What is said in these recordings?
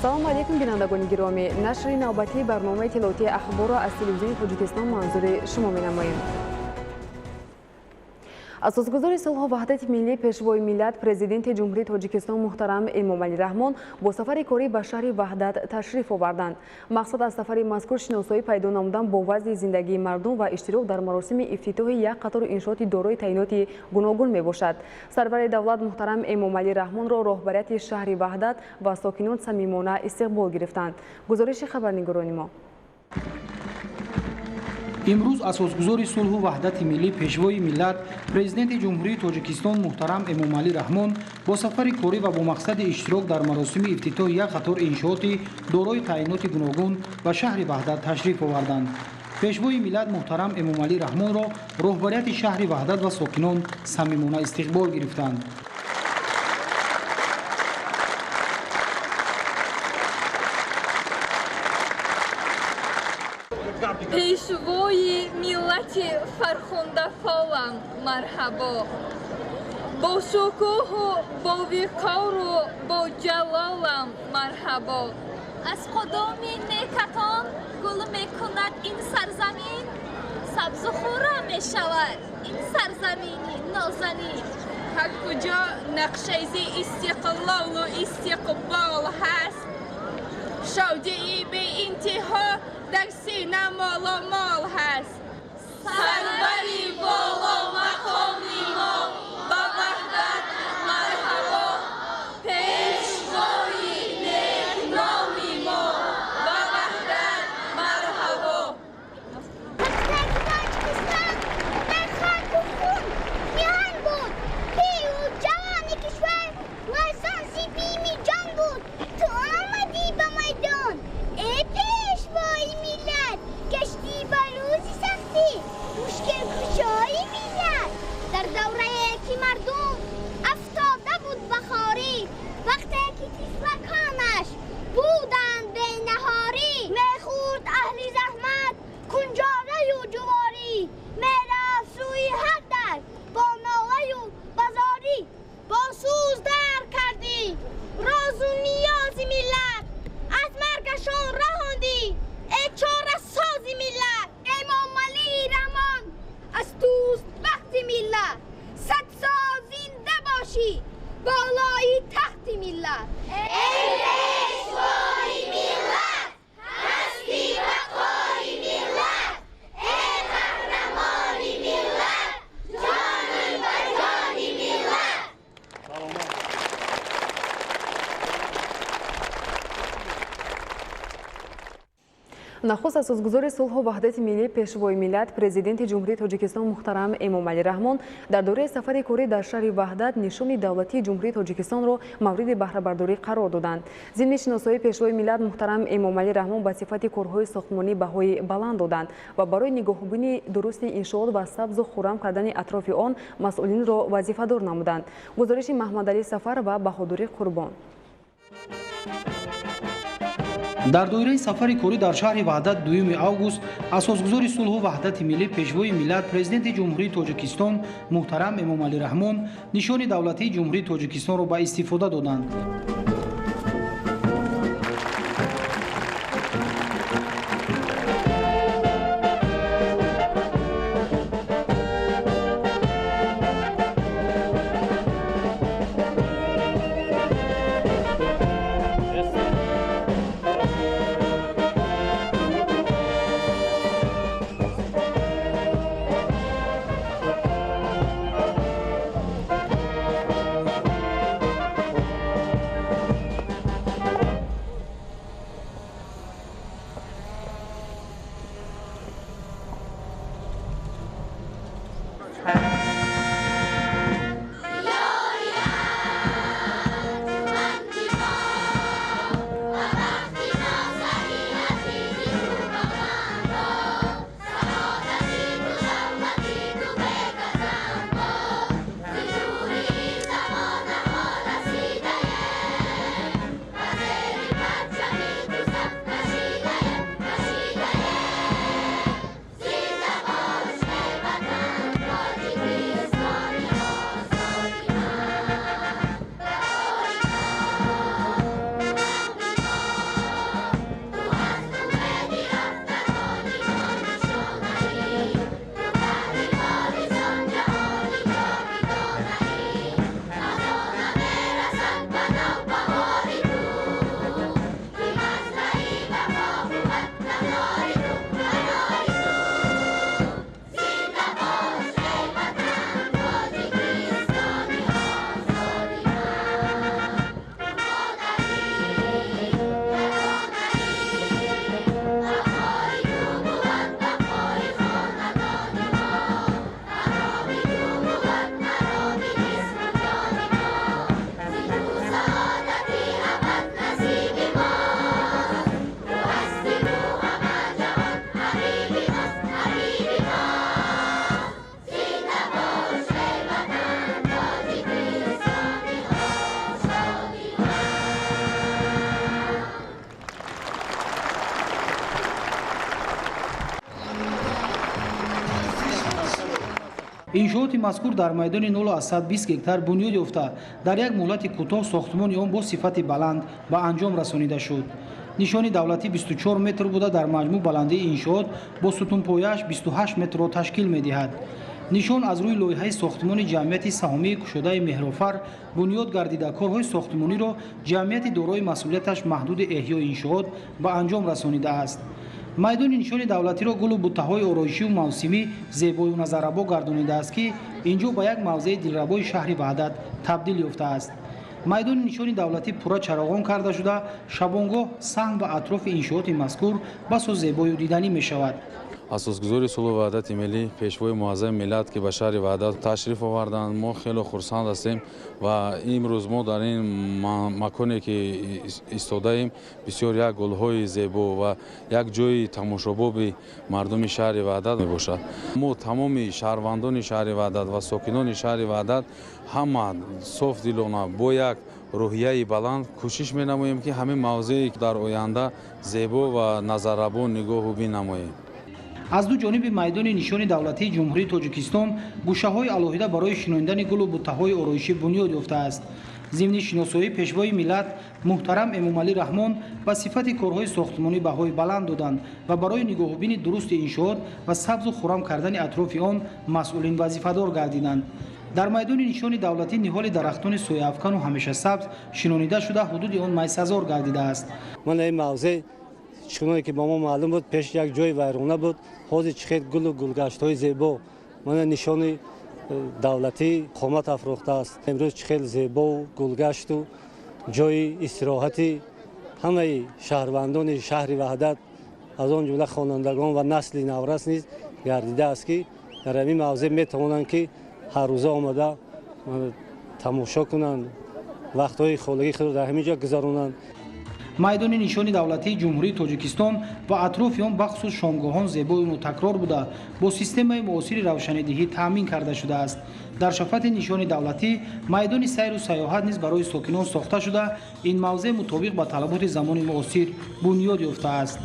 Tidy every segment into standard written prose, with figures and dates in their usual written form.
Ассалому алайкум, бинандагони гиромӣ. Нашри навбатии барномаи иттилоотии ахборро аз телевизиони Тоҷикистон манзури шумо менамоем. Асосгузори сулҳу ваҳдати миллӣ, Пешвои миллат, Президенти Ҷумҳурии Тоҷикистон муҳтарам Эмомалӣ Раҳмон бо сафари корӣ ба шаҳри Ваҳдат ташриф оварданд. Мақсад аз сафари мазкур шиносоӣ пайдо намудан бо вазъи зиндагии мардум ва иштирок дар маросими ифтитоҳи як қатор иншооти дорои таъиноти гуногун мебошад. Сарвари давлат муҳтарам Эмомалӣ Раҳмонро роҳбарияти шаҳри Ваҳдат ва сокинон самимона истиқбол гирифтанд. Гузориши хабарнигорони мо. Имрӯз асосгузори сулҳу ваҳдати миллӣ, Пешвои миллат, Президенти Ҷумҳурии Тоҷикистон муҳтарам Эмомалӣ Раҳмон бо сафари корӣ ва бо мақсади иштирок дар маросими ифтитоҳи як қатор иншооти дорои таъиноти гуногун ба шаҳри Ваҳдат ташриф оварданд. Пешвои миллат муҳтарам Эмомалӣ Раҳмонро роҳбарияти шаҳри Ваҳдат ва сокинон самимона истиқбол гирифтанд. Пешвои миллати фархундафолам, марҳабо, бо шукӯҳу бо виқору бо ҷалолам, марҳабо. Аз қудуми некатон гул мекунад ин сарзамин, сабзу хуррам мешавад ин сарзамини нозанин. Ҳар куҷо нақшаи истиқлолу истиқбол ҳаст, шодии беинтиҳо дар сина моломол ҳаст. Сарвари боломақоми мо, ба Ваҳдат марҳабо, пешвои некноми мо, ба Ваҳдат марҳабо. Тоҷикистон дар хоку хун миҳан буд, пиру ҷавони кишвар ларзон зи бими ҷон буд. Ту омадӣ ба майдон, э пешвои миллат, гаштӣ ба рӯзи сахтӣ мушкилкушои миллат. Дар даврае ки мардум афтода буд ба хорӣ, вақте ки тифлаконаш буданд бенаҳорӣ, мехӯрд аҳли заҳмат кунҷораю ҷуворӣ, мерафт сӯи ҳар дар бо нолаю базорӣ. Бо сӯз дар кардӣ розу ниёзи миллат, аз маргашон раҳондӣ, э чорасози миллат. Эмомалӣ Раҳмон, аз туст бахти миллат, сад сол зинда бошӣ болои тахти миллат. Эй пешвои миллат, ҳасти бақои миллат, эй қаҳрамони миллат, ҷони ба ҷони миллат. Нахуст асосгузори сулҳу ваҳдати миллӣ, Пешвои миллат, Президенти Ҷумҳурии Тоҷикистон муҳтарам Эмомалӣ Раҳмон дар доираи сафари корӣ дар шаҳри Ваҳдат нишони давлатии Ҷумҳурии Тоҷикистонро мавриди баҳрабардорӣ қарор доданд. Зимни шиносоии Пешвои миллат муҳтарам Эмомалӣ Раҳмон ба сифати корҳои сохтмонӣ баҳои баланд доданд ва барои нигоҳубини дурусти иншоот ва сабзу хуррам кардани атрофи он масъулинро вазифадор намуданд. Гузориши Маҳмадалӣ Сафар ва Баҳодури Қурбон. Дар доираи сафари корӣ дар шаҳри Ваҳдат 2 август асосгузори сулҳу ваҳдати миллӣ, Пешвои миллат, Президенти Ҷумҳурии Тоҷикистон муҳтарам Эмомалӣ Раҳмон нишони давлатии Ҷумҳурии Тоҷикистонро ба истифода доданд. Иншооти мазкур дар майдони 0,120 гектар бунёд ёфта, дар як муҳлати кӯтоҳ сохтмони он бо сифати баланд ба анҷом расонида шуд. Нишони давлатӣ 24 метр буда, дар маҷмӯъ баландии иншоот бо сутунпояаш 28 метрро ташкил медиҳад. Нишон аз рӯи лоиҳаи сохтмони ҷамъияти саҳомии кушодаи Меҳрофар бунёд гардида, корҳои сохтмониро ҷамъияти дорои масъулияташ маҳдуди эҳёи иншоот ба анҷом расонидааст. Майдони нишони давлатиро гулу буттаҳои ороишию мавсимӣ зебою назаррабо гардонидааст, ки ин ҷо ба як мавзеи дилрабои шаҳри Ваҳдат табдил ёфтааст. Майдони нишони давлатӣ пурра чароғон карда шуда, шабонгоҳ саҳн ва атрофи иншооти мазкур басо зебою диданӣ мешавад. Асосгузори сулҳу ваҳдати миллӣ, пешвои муаззами миллат, ки ба шаҳри Ваҳдат ташриф оварданд, мо хеле хурсанд ҳастем ва имрӯз мо дар ин маконе ки истодаем, бисёр як гулҳои зебо ва як ҷои тамошобоби мардуми шаҳри Ваҳдат мебошад. Мо тамоми шаҳрвандони шаҳри Ваҳдат ва сокинони шаҳри Ваҳдат ҳама софдилона бо як рӯҳияи баланд кӯшиш менамоем, ки ҳамин мавзее дар оянда зебо ва назаррабо нигоҳу бинамоем. Аз ду ҷониби майдони нишони давлатии Ҷумҳурии Тоҷикистон гӯшаҳои алоҳида барои шинондани гулу буттаҳои ороишӣ бунёд ёфтааст. Зимни шиносоии пешвои миллат муҳтарам Эмомалӣ Раҳмон ба сифати корҳои сохтмонӣ баҳои баланд доданд ва барои нигоҳубини дурусти иншоот ва сабзу хуррам кардани атрофи он масъулин вазифадор гардиданд. Дар майдони нишони давлатӣ ниҳоли дарахтони сояафкану ҳамешасабз шинонида шуда, ҳудуди он майсазор гардидааст. Ман ин мавзеъ чуноне ки ба мо маълум буд, пеш як ҷои вайрона буд, ҳозир чӣ хел гулу гулгаштҳои зебо, мана нишони давлатӣ қомат афрохтааст. Имрӯз чӣ хел зебову гулгашту ҷои истироҳати ҳамаи шаҳрвандони шаҳри Ваҳдат, аз он ҷумла хонандагон ва насли наврас низ гардидааст, ки дар ҳамин мавзеъ метавонанд, ки ҳаррӯза омада тамошо кунанд, вақтҳои холигии худро дар ҳамин ҷо гузаронанд. Майдони нишони давлатии Ҷумҳурии Тоҷикистон ва атрофи он бахусус шомгоҳон зебою нотакрор буда, бо системаи муосири равшанидиҳӣ таъмин карда шудааст. Дар шафати нишони давлатӣ майдони сайру сайёҳат низ барои сокинон сохта шуда, ин мавзеъ мутобиқ ба талаботи замони муосир бунёд ёфтааст.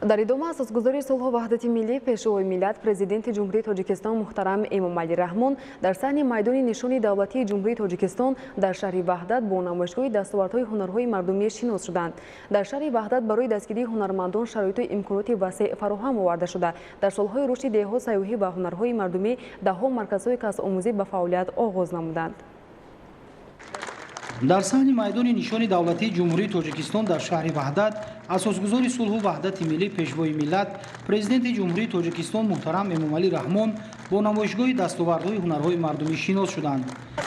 Дар идома асосгузори сулҳу ваҳдати миллӣ, пешвои миллат, президенти Ҷумҳурии Тоҷикистон муҳтарам Эмомалӣ Раҳмон дар саҳни майдони нишони давлатии Ҷумҳурии Тоҷикистон дар шаҳри Ваҳдат бо намоишгоҳи дастовардҳои ҳунарҳои мардумӣ шинос шуданд. Дар шаҳри Ваҳдат барои дастгирии ҳунармандон шароиту имконоти васеъ фароҳам оварда шуда, дар солҳои рушди деҳот, сайёҳӣ ва ҳунарҳои мардумӣ даҳҳо марказҳои касбомӯзӣ ба фаъолият оғоз намуданд. Дар саҳни майдони нишони давлатии Ҷумҳурии Тоҷикистон дар шаҳри Ваҳдат асосгузори сулҳу ваҳдати миллӣ, пешвои миллат, президенти Ҷумҳурии Тоҷикистон муҳтарам Эмомалӣ Раҳмон бо намоишгоҳи дастовардҳои ҳунарҳои мардумӣ шинос шуданд.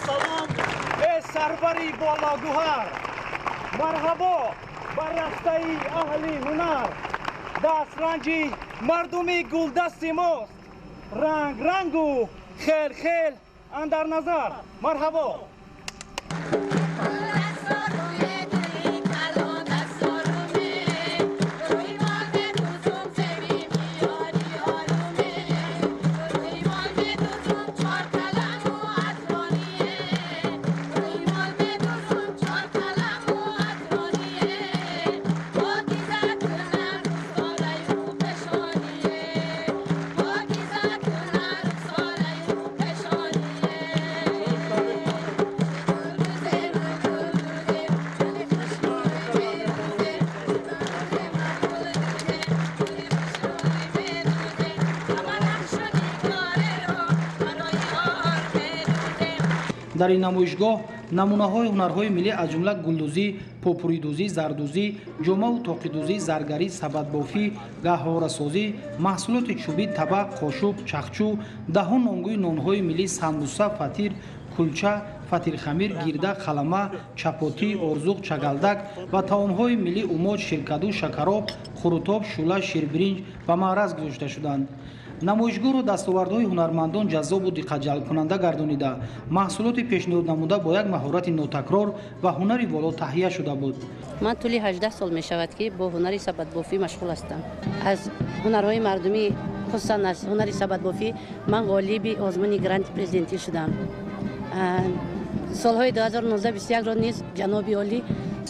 Салом, эй Сарвари бологуҳар, марҳабо бар растаи аҳли ҳунар. Дастранҷи мардуми гулдасти мост, ранг рангу хел хел андар назар. Марҳабо. Дар ин намоишгоҳ намунаҳои ҳунарҳои миллӣ, аз ҷумла гулдӯзӣ, попуридӯзӣ, зардӯзӣ, ҷомаву тоқидӯзӣ, заргарӣ, сабадбофӣ, гаҳворасозӣ, маҳсулоти чӯбӣ, табақ, қошуқ, чахчӯ, даҳҳо номгӯи нонҳои миллӣ, самбуса, фатир, кулча, фатирхамир, гирда, қалама, чапотӣ, орзуқ, чагалдак ва таомҳои миллӣ умоҷ, ширкаду, шакароб, хурутоб, шӯла, ширбиринҷ ба маъраз гузошта шуданд. Намоишгоҳро дастовардҳои ҳунармандон ҷаззобу диққатҷалбкунанда гардонида, маҳсулоти пешниҳоднамуда бо як маҳорати нотакрор ва ҳунари воло таҳия шуда буд. Ман тӯли 18 сол мешавад, ки бо ҳунари сабадбофӣ машғул ҳастам. Аз ҳунарҳои мардумӣ, хусусан аз ҳунари сабадбофӣ, ман ғолиби озмуни гранти президентӣ шудам. Солҳои 2019-21-ро низ ҷаноби олӣ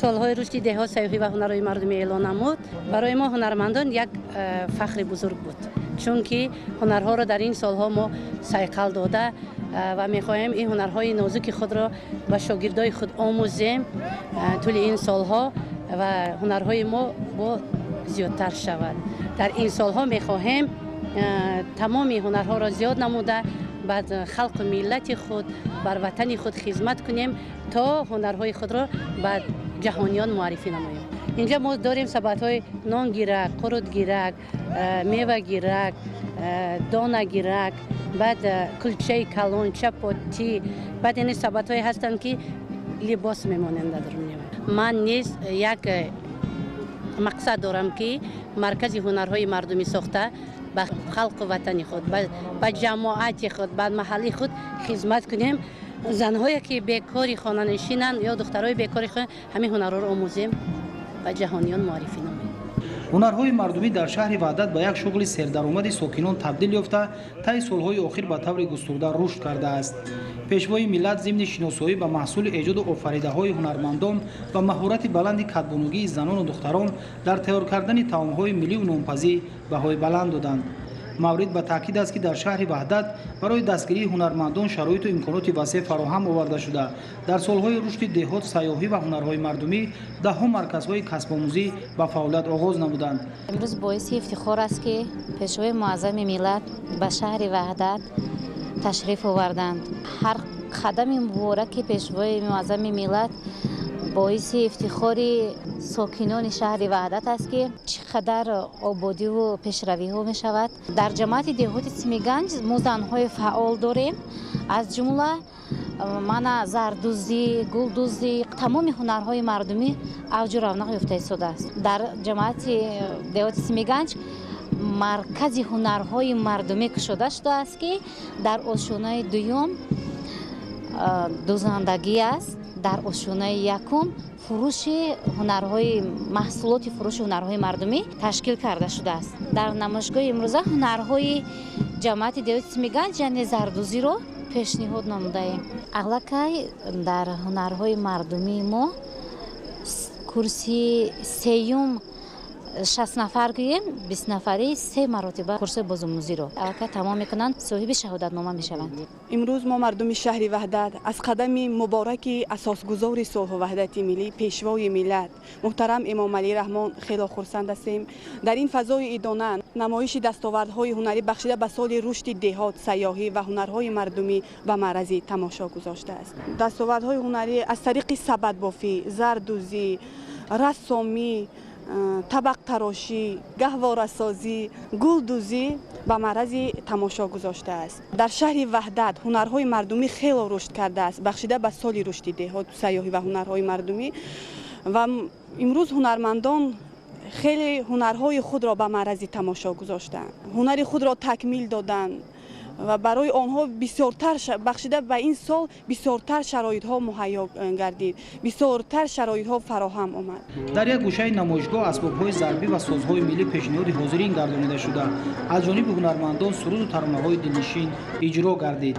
солҳои рушди деҳот, сайёҳӣ ва ҳунарҳои мардумӣ эълон намуд. Барои мо ҳунармандон як фахри бузург буд, чунки ҳунарҳоро дар ин солҳо мо сайқал дода ва мехоҳем ин ҳунарҳои нозуки худро ба шогирдои худ омӯзем тӯли ин солҳо ва ҳунарҳои мо бо зиёдтар шавад. Дар ин солҳо мехоҳем тамоми ҳунарҳоро зиёд намуда, ба халқу миллати худ, бар ватани худ хизмат кунем, то ҳунарҳои худро ба ҷаҳониён муаррифӣ намоем. Инҷа мо дорем сабадҳои нонгирак, қурутгирак, мевагирак, донагирак, баъд кулчаи калон, чапотӣ, баъд ин сабадҳое ҳастанд, ки либос мемонанд дар даруни. Ман низ як мақсад дорам, ки маркази ҳунарҳои мардумӣ сохта, ба халқу ватани худ, ба ҷамоати худ, ба маҳалли худ хизмат кунем. Занҳое ки бекори хонанишинанд ё духтарои бекори хона, ҳамин ҳунарҳоро омӯзем, ба ҷаҳониён муаррифӣ намоем. Ҳунарҳои мардумӣ дар шаҳри Ваҳдат ба як шуғли сердаромади сокинон табдил ёфта, таи солҳои охир ба таври густурда рушд кардааст. Пешвои миллат зимни шиносоӣ ба маҳсули эҷоду офаридаҳои ҳунармандон ва маҳорати баланди кадбонугии занону духтарон дар тайёр кардани таомҳои миллию нонпазӣ баҳои баланд доданд. Маврид ба таъкид аст, ки дар шаҳри Ваҳдат барои дастгирии ҳунармандон шароиту имконоти васеъ фароҳам оварда шуда, дар солҳои рушди деҳот, сайёҳӣ ва ҳунарҳои мардумӣ даҳҳо марказҳои касбомӯзӣ ба фаъолият оғоз намуданд. Имрӯз боиси ифтихор аст, ки пешвои муаззами миллат ба шаҳри Ваҳдат ташриф оварданд. Ҳар қадами мубораки пешвои муаззами миллат боиси ифтихори сокинони шаҳри Ваҳдат аст, ки чӣ қадар ободиву пешравиҳо мешавад. Дар ҷамоати деҳоти Симиганҷ мо занҳои фаъол дорем, аз ҷумла мана зардӯзӣ, гулдӯзӣ, тамоми ҳунарҳои мардумӣ авҷу равнақ ёфта истодааст. Дар ҷамоати деҳоти Симиганҷ маркази ҳунарҳои мардумӣ кушода шудааст, ки дар ошёнаи дуюм дӯзандагӣ аст, дар ошёнаи якум фурӯши ҳунарҳои маҳсулоти фурӯши ҳунарҳои мардумӣ ташкил карда шудааст. Дар намоишгоҳи имрӯза ҳунарҳои ҷамоати деҳоти Симиганҷ, яъне зардӯзиро пешниҳод намудаем. Аллакай дар ҳунарҳои мардумии мо курси сеюм 60 нафар гӯем, 20 нафари се маротиба курсҳои бозомӯзиро аллакай тамом мекунанд, соҳиби шаҳодатнома мешаванд. Имрӯз мо мардуми шаҳри Ваҳдат аз қадами мубораки асосгузори сулҳу ваҳдати миллӣ, пешвои миллат муҳтарам Эмомалӣ Раҳмон хело хурсанд ҳастем. Дар ин фазои идона намоиши дастовардҳои ҳунарӣ бахшида ба соли рушди деҳот, сайёҳӣ ва ҳунарҳои мардумӣ ба маърази тамошо гузоштааст. Дастовардҳои ҳунарӣ аз тариқи сабадбофӣ, зардӯзӣ, рассомӣ, Табақтарошӣ, гаҳворасозӣ, гулдӯзӣ ба маърази тамошо гузоштааст. Дар шаҳри Ваҳдат ҳунарҳои мардумӣ хело рушд кардааст, бахшида ба соли рушди деҳот, сайёҳӣ ва ҳунарҳои мардумӣ. Ва имрӯз ҳунармандон хеле ҳунарҳои худро ба маърази тамошо гузоштанд, ҳунари худро такмил доданд ва барои онҳо бисёртар бахшида ба ин сол бисёртар шароитҳо муҳайё гардид, бисёртар шароитҳо фароҳам омад. Дар як гӯшаи намоишгоҳ асбобҳои зарбӣ ва созҳои миллӣ пешниҳоди ҳозирин гардонида шуда, аз ҷониби ҳунармандон суруду таронаҳои дилнишин иҷро гардид.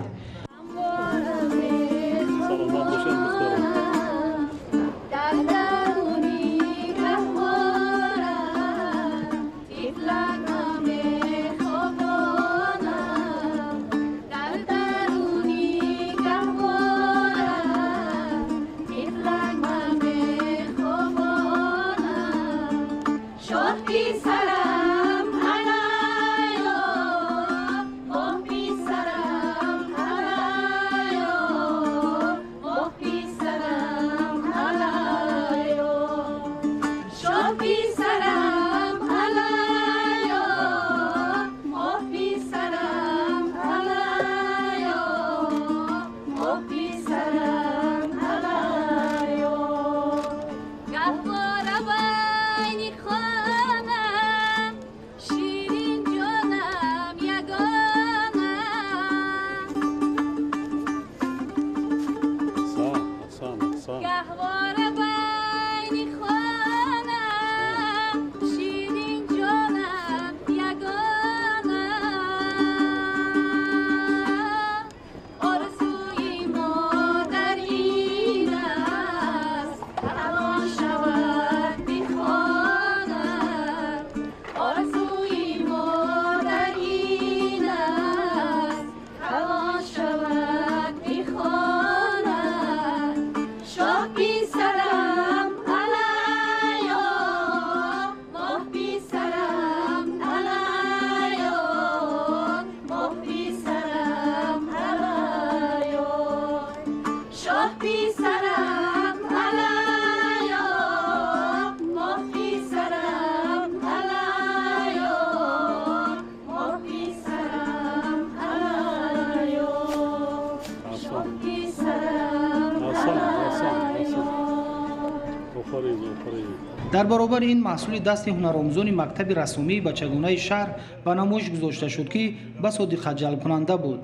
Дар баробари ин маҳсули дасти ҳунаромӯзони мактаби рассомии бачагонаи шаҳр ба намоиш гузошта шуд, ки басо диққатҷалбкунанда буд.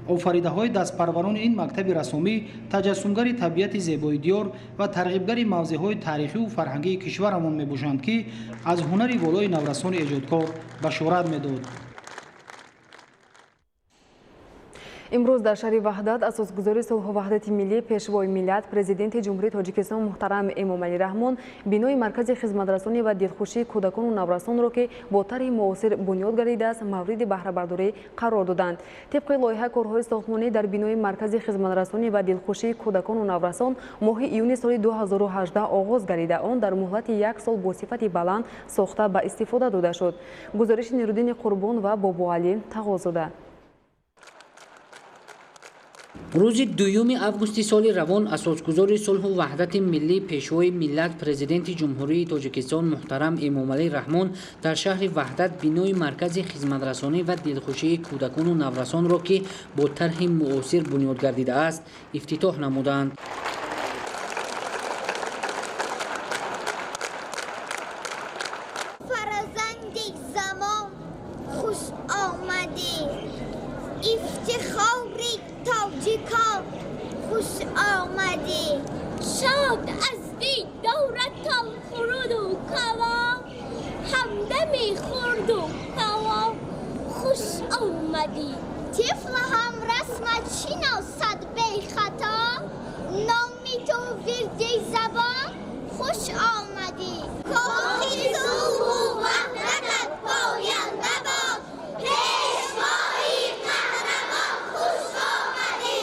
Офаридаҳои дастпарварони ин мактаби рассомӣ таҷассумгари табиати зебои диёр ва тарғибгари мавзеъҳои таърихиву фарҳангии кишварамон мебошанд, ки аз ҳунари волои наврасони эҷодкор башорат медод. Имрӯз дар шаҳри Ваҳдат асосгузори сулҳу ваҳдати миллӣ, пешвои миллат, президенти Ҷумҳурии Тоҷикистон муҳтарам Эмомалӣ Раҳмон бинои маркази хизматрасонӣ ва дилхушии кӯдакону наврасонро, ки бо тарҳи муосир бунёд гардидааст, мавриди баҳрабардорӣ қарор доданд. Тибқи лоиҳа, корҳои сохтмонӣ дар бинои маркази хизматрасонӣ ва дилхушии кӯдакону наврасон моҳи июни соли 2018 оғоз гардида, он дар муҳлати як сол бо сифати баланд сохта ба истифода дода шуд. Гузориши Нуриддини Қурбон ва Бобоалӣ Тағозода. Рӯзи 2 августи соли равон асосгузори сулҳу ваҳдати миллӣ, пешвои миллат, президенти Ҷумҳурии Тоҷикистон муҳтарам Эмомалӣ Раҳмон дар шаҳри Ваҳдат бинои маркази хизматрасонӣ ва дилхушии кӯдакону наврасонро, ки бо тарҳи муосир бунёд гардидааст, ифтитоҳ намуданд. Фарзанди замон хуш омадӣ, ифтихори тоҷикон хуш омадӣ. Шод аз дидоратон хуруду калом, ҳамдами хурду калом хуш омадӣ. Тифл ҳам расмат шиносад бехато, номи ту вирди забон хуш омадӣ. Кохи сулҳу ваҳдатат поянда бод, пешвои қаҳрамон хуш омадӣ.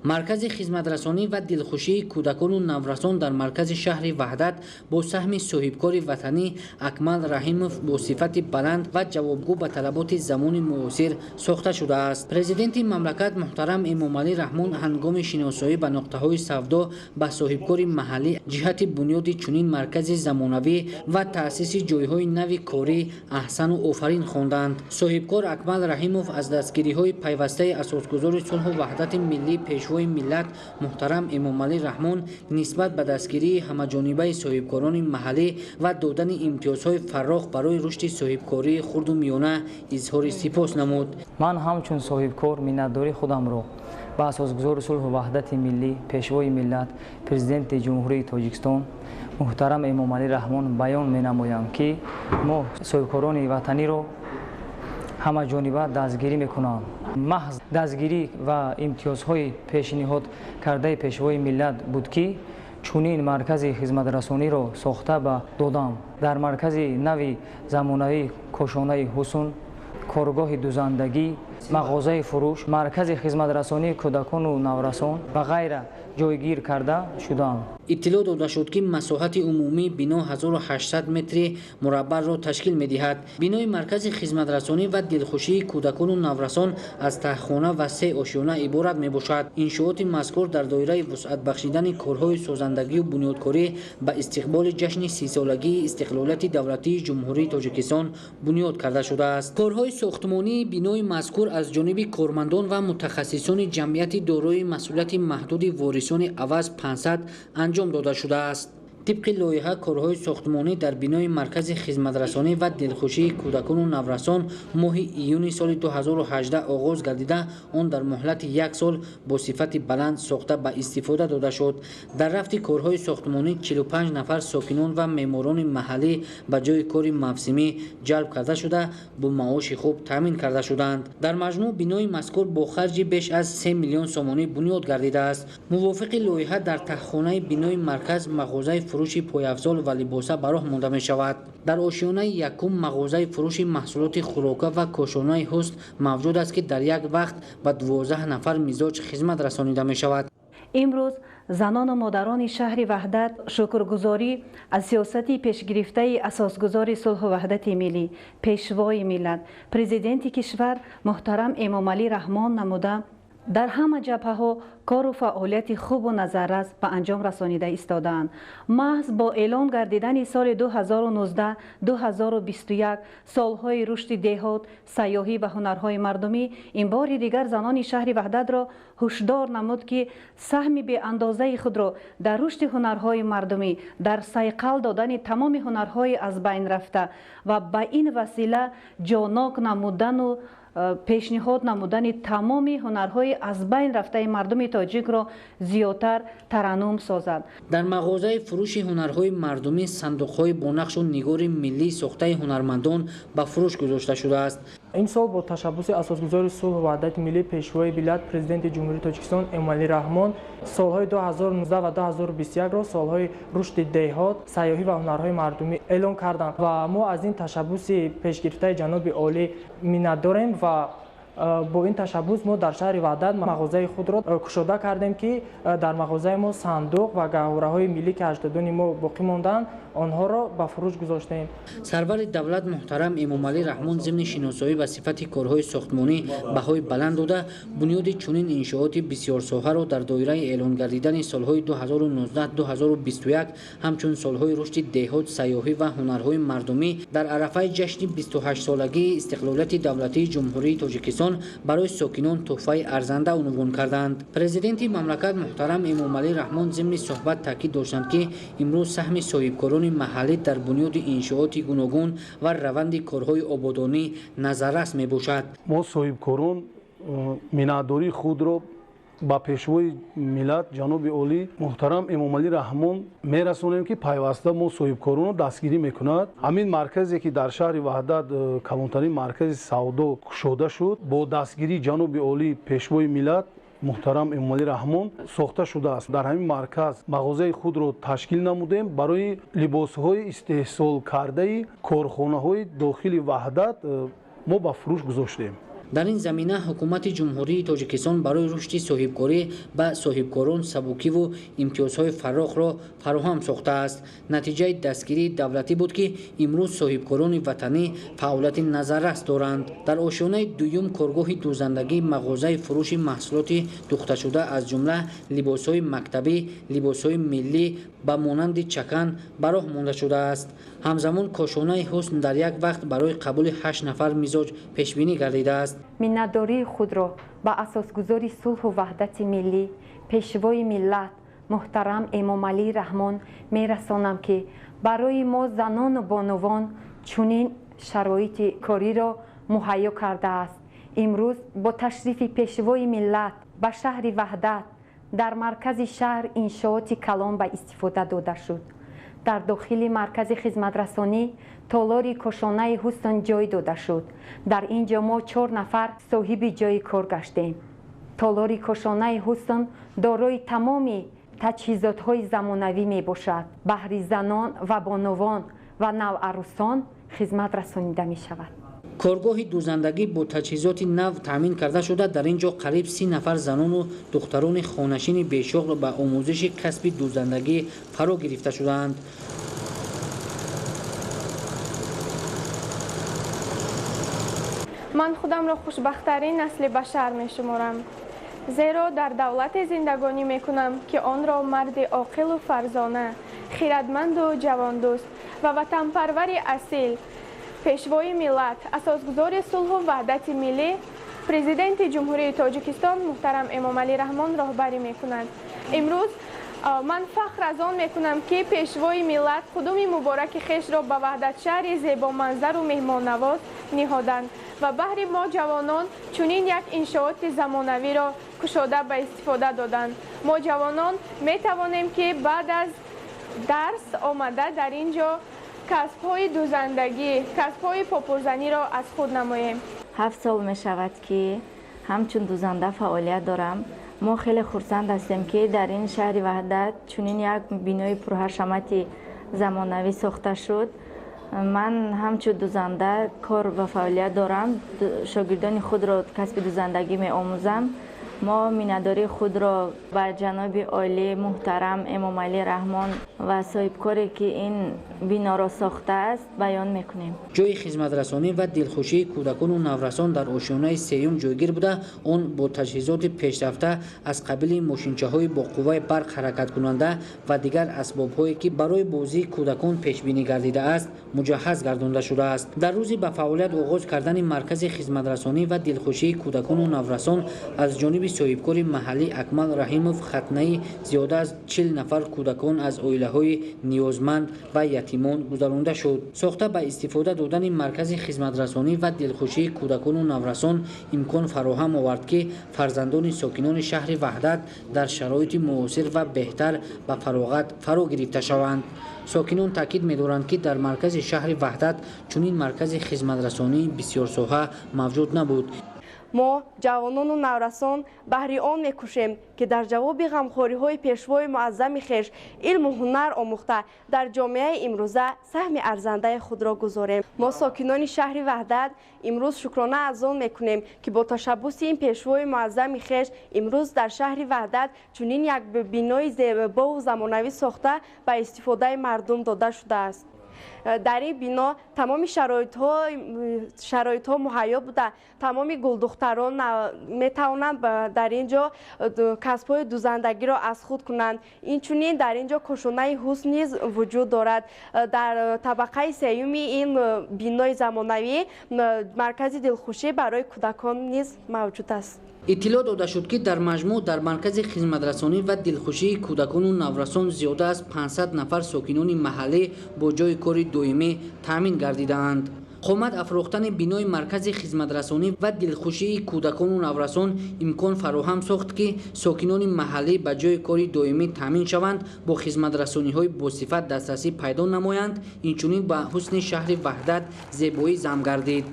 Маркази хизматрасонӣ ва дилхушии кӯдакону наврасон дар маркази шаҳри Ваҳдат бо саҳми соҳибкори ватанӣ Акмал Раҳимов бо сифати баланд ва ҷавобгӯ ба талаботи замони муосир сохта шудааст. Президенти мамлакат муҳтарам Эмомалӣ Раҳмон ҳангоми шиносоӣ ба нуқтаҳои савдо ба соҳибкори маҳаллӣ ҷиҳати бунёди чунин маркази замонавӣ ва таъсиси ҷойҳои нави корӣ аҳсану офарин хонданд. Соҳибкор Акмал Раҳимов аз дастгириҳои пайвастаи асосгузори сулҳу ваҳдати миллӣ пешвои миллат муҳтарам Эмомалӣ Раҳмон нисбат ба дастгирии ҳамаҷонибаи соҳибкорони маҳаллӣ ва додани имтиёзҳои фаррох барои рушди соҳибкории хурду миёна изҳори сипос намуд. Ман ҳамчун соҳибкор миннатдории худамро ба асосгузори сулҳу ваҳдати миллӣ, пешвои миллат, президенти Ҷумҳурии Тоҷикистон муҳтарам Эмомалӣ Раҳмон баён менамоям, ки мо соҳибкорони ватаниро ҳамаҷониба дастгирӣ мекунанд. Маҳз дастгирӣ ва имтиёзҳои пешниҳод кардаи пешвои миллат буд, ки чунин маркази хизматрасониро сохта ба додам. Дар маркази нави замонавӣ кошонаи ҳусн, коргоҳи дузандагӣ, мағозаи фурӯш, маркази хизматрасонии кӯдакону наврасон ва ғайра ҷойгир карда шудаанд. Иттилоъ дода шуд, ки масоҳати умумии бино 1800 метри мураббаъро ташкил медиҳад. Бинои маркази хизматрасонӣ ва дилхушии кӯдакону наврасон аз таҳхона ва 3 ошёна иборат мебошад. Иншооти мазкур дар доираи вусъат бахшидани корҳои созандагию бунёдкорӣ ба истиқболи ҷашни 30-солагии истиқлолияти давлатии Ҷумҳурии Тоҷикистон бунёд карда шудааст. Корҳои сохтмонии бинои мазкур аз ҷониби кормандон ва мутахассисони ҷамъияти дорои масъулияти маҳдуди ворисони Аваз 500 анҷом дода шудааст. Тибқи лоиҳа корҳои сохтмонӣ дар бинои маркази хизматрасонӣ ва дилхушии кӯдакону наврасон моҳи июни соли 2018 оғоз гардида, он дар муҳлати як сол бо сифати баланд сохта ба истифода дода шуд. Дар рафти корҳои сохтмонӣ 45 нафар сокинон ва меъморони маҳаллӣ ба ҷои кори мавсимӣ ҷалб карда шуда, бо маоши хуб таъмин карда шуданд. Дар маҷмӯъ бинои мазкур бо харҷи беш аз 3 миллион сомонӣ бунёд гардидааст. Мувофиқи лоиҳа дар таҳхонаи бинои марказ мағозаи фурӯши пойафзол ва либоса ба роҳ монда мешавад. Дар ошёнаи якум мағозаи фурӯши маҳсулоти хӯрока ва кошонаи ҳусн мавҷуд аст, ки дар як вақт ба 12 нафар мизоҷ хизмат расонида мешавад. Имрӯз занону модарони шаҳри Ваҳдат шукргузорӣ аз сиёсати пешгирифтаи асосгузори сулҳу ваҳдати миллӣ, пешвои миллат, президенти кишвар муҳтарам Эмомалӣ Раҳмон намуда, дар ҳама ҷабҳаҳо кору фаъолияти хубу назаррас ба анҷом расонида истодаанд. Маҳз бо эълон гардидани соли 2019-2021 солҳои рушди деҳот, сайёҳӣ ва ҳунарҳои мардумӣ ин бори дигар занони шаҳри Ваҳдатро ҳушдор намуд, ки саҳми беандозаи худро дар рушди ҳунарҳои мардумӣ, дар сайқал додани тамоми ҳунарҳои аз байн рафта ва ба ин васила ҷонок намудану пешниҳод намудани тамоми ҳунарҳои аз байн рафтаи мардуми тоҷикро зиёдтар тараннум созад. Дар мағозаи фурӯши ҳунарҳои мардумӣ сандуқҳои бо нақшу нигори миллӣ сохтаи ҳунармандон ба фурӯш гузошта шудааст. Имсол бо ташаббуси асосгузори сулҳу ваҳдати миллӣ, пешвои миллат, президенти Ҷумҳурии Тоҷикистон Эмомалӣ Раҳмон солҳои 2019 ва 2021-ро солҳои рушди деҳот, сайёҳӣ ва ҳунарҳои мардумӣ эълон карданд ва мо аз ин ташаббуси пешгирифтаи ҷаноби олӣ миннат дорем ва бо ин ташаббус мо дар шаҳри Ваҳдат мағозаи худро кушода кардем, ки дар мағозаи мо сандуқ ва гаҳвораҳои миллӣ, ки аҷдодони мо боқӣ монданд, онҳоро ба фурӯш гузоштем. Сарвари давлат муҳтарам Эмомалӣ Раҳмон зимни шиносоӣ ба сифати корҳои сохтмонӣ баҳои баланд дода, бунёди чунин иншооти бисёрсоҳаро дар доираи эълон гардидани солҳои 2019-2021 ҳамчун солҳои рушди деҳот, сайёҳӣ ва ҳунарҳои мардумӣ дар арафаи ҷашни 28-солагии истиқлолияти давлатии Ҷумҳурии Тоҷикистон барои сокинон тӯҳфаи арзанда унвон карданд. Президенти мамлакат муҳтарам Эмомалӣ Раҳмон зимни суҳбат таъкид доштанд, ки имрӯз саҳми соҳибкорони маҳаллӣ дар бунёди иншооти гуногун ва раванди корҳои ободонӣ назаррас мебошад. Мо соҳибкорон миннатдории худро ба пешвои миллат ҷаноби олӣ муҳтарам Эмомалӣ Раҳмон мерасонем, ки пайваста мо соҳибкоронро дастгирӣ мекунад. Ҳамин марказе, ки дар шаҳри Ваҳдат калонтарин маркази савдо кушода шуд, бо дастгирии ҷаноби олӣ пешвои миллат муҳтарам Эмомалӣ Раҳмон сохта шудааст. Дар ҳамин марказ мағозаи худро ташкил намудем барои либосҳои истеҳсолкардаи корхонаҳои дохили Ваҳдат мо ба фурӯш гузоштем. Дар ин замина ҳукумати Ҷумҳурии Тоҷикистон барои рушди соҳибкорӣ ба соҳибкорон сабукиву имтиёзҳои фарохро фароҳам сохтааст. Натиҷаи дастгирии давлатӣ буд, ки имрӯз соҳибкорони ватанӣ фаъолияти назаррас доранд. Дар ошёнаи дуюм коргоҳи дӯзандагӣ, мағозаи фурӯши маҳсулоти духташуда, аз ҷумла либосҳои мактабӣ, либосҳои миллӣ ба монанди чакан ба роҳ монда шудааст. Ҳамзамон кошонаи ҳусн дар як вақт барои қабули 8 нафар мизоҷ пешбинӣ гардидааст. Миннатдории худро ба асосгузори сулҳу ваҳдати миллӣ, пешвои миллат муҳтарам Эмомалӣ Раҳмон мерасонам, ки барои мо занону бонувон чунин шароити кориро муҳайё кардааст. Имрӯз бо ташрифи пешвои миллат ба шаҳри Ваҳдат дар маркази шаҳр иншооти калон ба истифода дода шуд. Дар дохили маркази хизматрасонӣ толори кошонаи ҳусн ҷой дода шуд. Дар ин ҷо мо 4 нафар соҳиби ҷойи кор гаштем. Толори кошонаи ҳусн дорои тамоми таҷҳизотҳои замонавӣ мебошад. Баҳри занон ва бонувон ва навъарусон хизмат расонида мешавад. Коргоҳи дӯзандагӣ бо таҷҳизоти нав таъмин карда шуда, дар ин ҷо қариб 30 нафар занону духтарони хонашини бешуғл ба омӯзиши касби дӯзандагӣ фаро гирифта шудаанд. Ман худамро хушбахттарин насли башар мешуморам, зеро дар давлате зиндагонӣ мекунам, ки онро марди оқилу фарзона, хирадманду ҷавондӯст ва ватанпарвари асил, пешвои миллат, асосгузори сулҳу ваҳдати миллӣ, президенти Ҷумҳурии Тоҷикистон муҳтарам Эмомалӣ Раҳмон роҳбарӣ мекунад. Имрӯз ман фахр аз он мекунам, ки пешвои миллат қудуми мубораки хешро ба ваҳдатшаҳри зебоманзару меҳмоннавоз ниҳоданд ва баҳри мо ҷавонон чунин як иншооти замонавиро кушода ба истифода доданд. Мо ҷавонон метавонем, ки баъд аз дарс омада дар ин ҷо касбҳои дӯзандагӣ, касбҳои попурзаниро аз худ намоем. 7 сол мешавад, ки ҳамчун дӯзанда фаъолият дорам. Мо хеле хурсанд ҳастем, ки дар ин шаҳри Ваҳдат чунин як бинои пурҳашамати замонавӣ сохта шуд. Ман ҳамчун дӯзанда кор ва фаъолият дорам, шогирдони худро касби дӯзандагӣ меомӯзам. Мо миннатдории худро ба ҷаноби олӣ муҳтарам Эмомалӣ Раҳмон ва соҳибкоре, ки ин биноро сохтааст, баён мекунем. Ҷойи хизматрасонӣ ва дилхушии кӯдакону наврасон дар ошёнаи сеюм ҷойгир буда, он бо таҷҳизоти пешрафта аз қабили мошинчаҳои бо қувваи барқ ҳаракаткунанда ва дигар асбобҳое, ки барои бозии кӯдакон пешбинӣ гардидааст, муҷаҳҳаз гардонда шудааст. Дар рӯзи ба фаъолият оғоз кардани маркази хизматрасонӣ ва дилхушии кӯдакону наврасон аз ҷониби соҳибкори маҳаллӣ Акмал Раҳимов хатнаи зиёда аз 40 нафар кӯдакон аз оилаҳои ниёзманд ва ятимон гузаронда шуд. Сохта ба истифода додани маркази хизматрасонӣ ва дилхушии кӯдакону наврасон имкон фароҳам овард, ки фарзандони сокинони шаҳри Ваҳдат дар шароити муосир ва беҳтар ба фароғат фаро гирифта шаванд. Сокинон таъкид медоранд, ки дар маркази шаҳри Ваҳдат чунин маркази хизматрасонии бисёрсоҳа мавҷуд набуд. Мо ҷавонону наврасон баҳри он мекӯшем, ки дар ҷавоби ғамхориҳои пешвои муаззами хеш илму ҳунар омӯхта дар ҷомеаи имрӯза саҳми арзандаи худро гузорем. Мо сокинони шаҳри Ваҳдат имрӯз шукрона аз он мекунем, ки бо ташаббуси ин пешвои муаззами хеш имрӯз дар шаҳри Ваҳдат чунин як бинои зебову замонавӣ сохта ба истифодаи мардум дода шудааст. Дар ин бино тамоми шароитҳо муҳайё буда, тамоми гулдухтарон метавонанд дар ин ҷо касбҳои дӯзандагиро аз худ кунанд. Инчунин дар ин ҷо кошонаи ҳусн низ вуҷуд дорад. Дар табақаи сеюми ин бинои замонавӣ маркази дилхушӣ барои кӯдакон низ мавҷуд аст. Иттилоъ дода шуд, ки дар маҷмӯъ дар маркази хизматрасонӣ ва дилхушии кӯдакону наврасон зиёда аз 500 нафар сокинони маҳаллӣ бо ҷойи кори доимӣ таъмин гардидаанд. Қомат афрохтани бинои маркази хизматрасонӣ ва дилхушии кӯдакону наврасон имкон фароҳам сохт, ки сокинони маҳаллӣ ба ҷойи кори доимӣ таъмин шаванд, бо хизматрасониҳои босифат дастрасӣ пайдо намоянд, инчунин ба ҳусни шаҳри Ваҳдат зебоӣ зам гардид.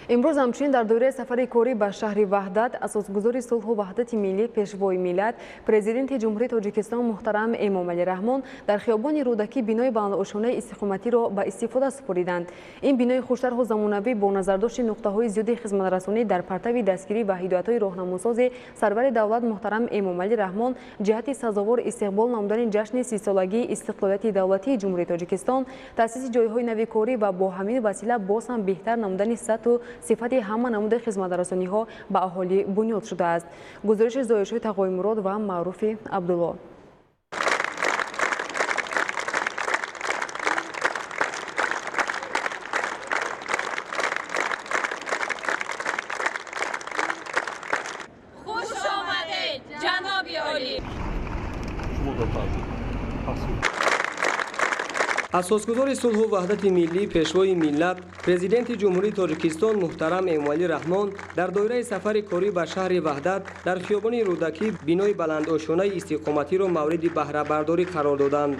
Имрӯз ҳамчунин дар доираи сафари корӣ ба шаҳри Ваҳдат асосгузори сулҳу ваҳдати миллӣ, Пешвои миллат, Президенти Ҷумҳурии Тоҷикистон муҳтарам Эмомалӣ Раҳмон дар хиёбони Рӯдакӣ бинои баландошёнаи истиқоматиро ба истифода супориданд. Ин бинои хуштарҳу замонавӣ бо назардошти нуқтаҳои зиёди хизматрасонӣ дар партави дастгирӣ ва ҳидоятҳои роҳнамосози сарвари давлат муҳтарам Эмомалӣ Раҳмон ҷиҳати сазовор истиқбол намудани ҷашни 30-солагии истиқлолияти давлатии Ҷумҳурии Тоҷикистон, таъсиси ҷойҳои нави корӣ ва бо ҳамин васила боз ҳам беҳтар намудани сатҳу сифати ҳама намуди хизматрасониҳо ба аҳолӣ бунёд шудааст. Гузориши Зоиршоҳи Тағоимурод ва Маъруфи Абдулло. Хуш омадед, ҷаноби олӣ! Асосгузори сулҳу ваҳдати миллӣ, Пешвои миллат, Президенти Ҷумҳурии Тоҷикистон муҳтарам Эмомалӣ Раҳмон дар доираи сафари корӣ ба шаҳри Ваҳдат дар хиёбони Рӯдакӣ бинои баландошёнаи истиқоматиро мавриди баҳрабардорӣ қарор доданд.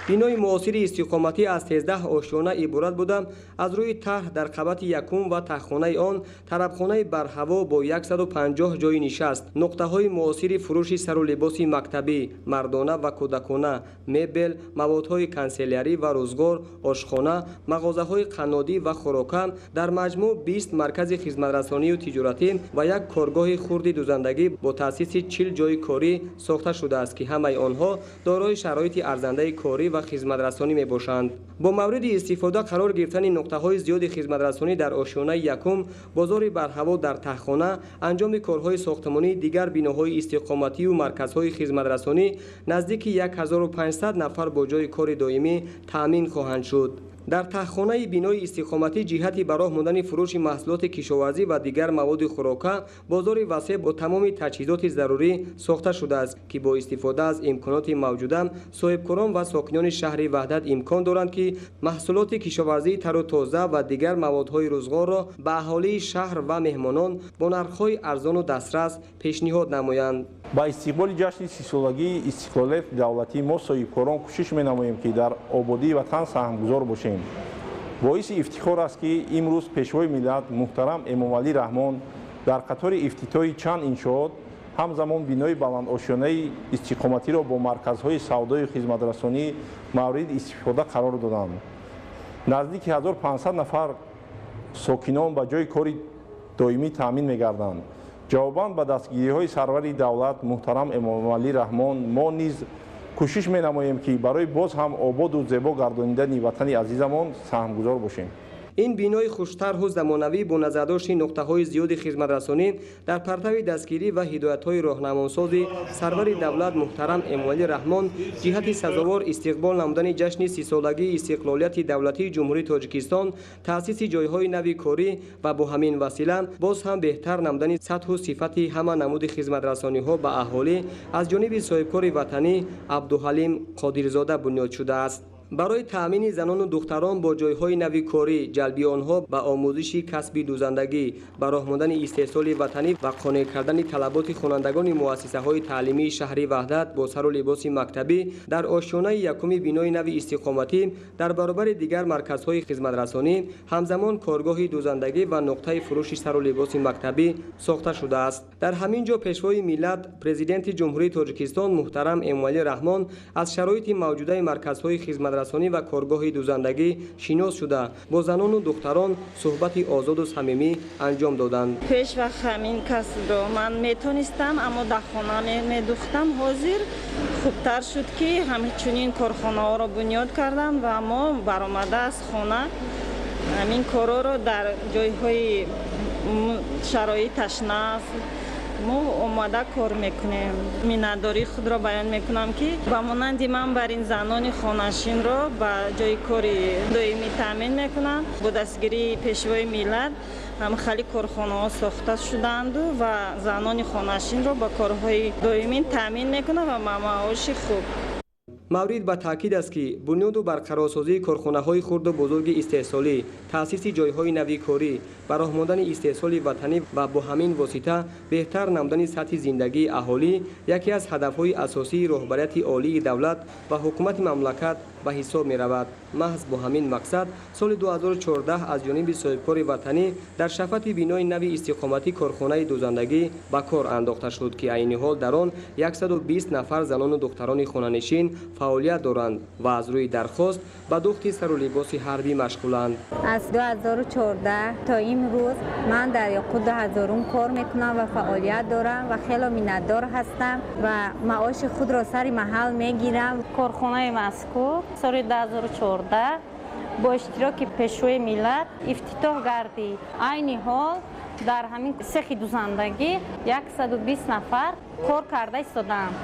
Бинои муосири истиқоматӣ аз 13 ошёна иборат буда, аз рӯи тарҳ дар қабати якум ва таҳхонаи он тарабхонаи барҳаво бо 150 ҷойи нишаст, нуқтаҳои муосири фурӯши сару либоси мактабӣ, мардона ва кӯдакона, мебел, маводҳои канселярӣ ва рӯзгор, ошхона, мағозаҳои қаннодӣ ва хӯрока, дар маҷмӯъ 20 маркази хизматрасонию тиҷоратӣ ва як коргоҳи хурди дузандагӣ бо таъсиси 40 ҷойи корӣ сохта шудааст, ки ҳамаи онҳо дорои шароити арзандаи корӣ ва хизматрасонӣ мебошанд. Бо мавриди истифода қарор гирифтани нуқтаҳои зиёди хизматрасонӣ дар ошёнаи якум, бозори барҳаво дар таҳхона, анҷоми корҳои сохтмонии дигар биноҳои истиқоматию марказҳои хизматрасонӣ наздики 1500 нафар бо ҷойи кори доимӣ таъмин хоҳанд шуд. Дар таҳхонаи бинои истиқоматӣ ҷиҳати ба роҳ мондани фурӯши маҳсулоти кишоварзӣ ва дигар маводи хӯрока бозори васеъ бо тамоми таҷҳизоти зарурӣ сохта шудааст, ки бо истифода аз имконоти мавҷуда соҳибкорон ва сокинони шаҳри Ваҳдат имкон доранд, ки маҳсулоти кишоварзии тару тоза ва дигар маводҳои рӯзғорро ба аҳолии шаҳр ва меҳмонон бо нархҳои арзону дастрас пешниҳод намоянд. Ба истиқболи ҷашни 30-солагии истиқлолияти давлатӣ мо соҳибкорон кӯшиш менамоем, ки дар ободии ватан саҳмгузор бошем. Боиси ифтихор аст, ки имрӯз Пешвои миллат муҳтарам Эмомалӣ Раҳмон дар қатори ифтитоҳи чанд иншоот ҳамзамон бинои баландошёнаи истиқоматиро бо марказҳои савдою хизматрасонӣ мавриди истифода қарор доданд. Наздики 1500 нафар сокинон ба ҷойи кори доимӣ таъмин мегарданд. Ҷавобан ба дастгириҳои сарвари давлат муҳтарам Эмомалӣ Раҳмон мо низ кӯшиш менамоем, ки барои боз ҳам ободу зебо гардонидани ватани азизамон саҳмгузор бошем. Ин бинои хуштарҳу замонавӣ бо назардошти нуқтаҳои зиёди хизматрасонӣ дар партави дастгирӣ ва ҳидоятҳои роҳнамосози сарвари давлат муҳтарам Эмомалӣ Раҳмон ҷиҳати сазовор истиқбол намудани ҷашни 30-солагии истиқлолияти давлатии Ҷумҳурии Тоҷикистон, таъсиси ҷойҳои нави корӣ ва бо ҳамин васила боз ҳам беҳтар намудани сатҳу сифати ҳама намуди хизматрасониҳо ба аҳолӣ аз ҷониби соҳибкори ватанӣ Абдуҳалим Қодирзода бунёд шудааст. Барои таъмини занону духтарон бо ҷойҳои нави корӣ, ҷалби онҳо ба омӯзиши касби дузандагӣ, ба роҳ мондани истеҳсоли ватанӣ ва қонеъ кардани талаботи хонандагони муассисаҳои таълимии шаҳри Ваҳдат бо сару либоси мактабӣ дар ошёнаи якуми бинои нави истиқоматӣ дар баробари дигар марказҳои хизматрасонӣ ҳамзамон коргоҳи дузандагӣ ва нуқтаи фурӯши сару либоси мактабӣ сохта шудааст. Дар ҳамин ҷо Пешвои миллат, Президенти Ҷумҳурии Тоҷикистон муҳтарам Эмомалӣ Раҳмон аз шароити мавҷудаи марказҳои хизматрасонӣ ва коргоҳи дузандагӣ шинос шуда, бо занону духтарон суҳбати озоду самимӣ анҷом доданд. Пеш вақт ҳамин касбро ман метонистам, аммо дар хона медухтам. Ҳозир хубтар шуд, ки ҳамчунин корхонаҳоро бунёд кардам ва мо баромада аз хона ҳамин корҳоро дар ҷойҳои шароиташ нав мо омода кор мекунем. Миннатдории худро баён мекунам, ки ба монанди ман бар ин занони хонашинро ба ҷои кори доимӣ таъмин мекунанд. Бо дастгирии Пешвои миллат ҳамхали корхонаҳо сохта шуданду ва занони хонашинро ба корҳои доимӣ таъмин мекунанд ва маоши хуб. Маврид ба таъкид аст, ки бунёду барқарорсозии корхонаҳои хурду бузурги истеҳсолӣ, таъсиси ҷойҳои нави корӣ, ба роҳ мондани истеҳсоли ватанӣ ва бо ҳамин восита беҳтар намудани сатҳи зиндагии аҳолӣ яке аз ҳадафҳои асосии роҳбарияти олии давлат ва ҳукумати мамлакат ба ҳисоб меравад. Маҳз бо ҳамин мақсад соли 2014 аз ҷониби соҳибкори ватанӣ дар шафати бинои нави истиқоматӣ корхонаи дӯзандагӣ ба кор андохта шуд, ки айни ҳол дар он 120 нафар занону духтарони хонанишин фаъолият доранд ва аз рӯи дархост ба духти сару либоси ҳарбӣ машғуланд. Аз 2014 то имрӯз ман дар Ёқут 2000 кор мекунам ва фаъолият дорам ва хело миннатдор ҳастам ва маоши худро сари маҳал мегирам. Корхонаи мазкур соли 2014 бо иштироки Пешвои миллат ифтитоҳ гардид. Айни ҳол дар ҳамин сехи дӯзандагӣ 120 нафар кор карда истодаанд.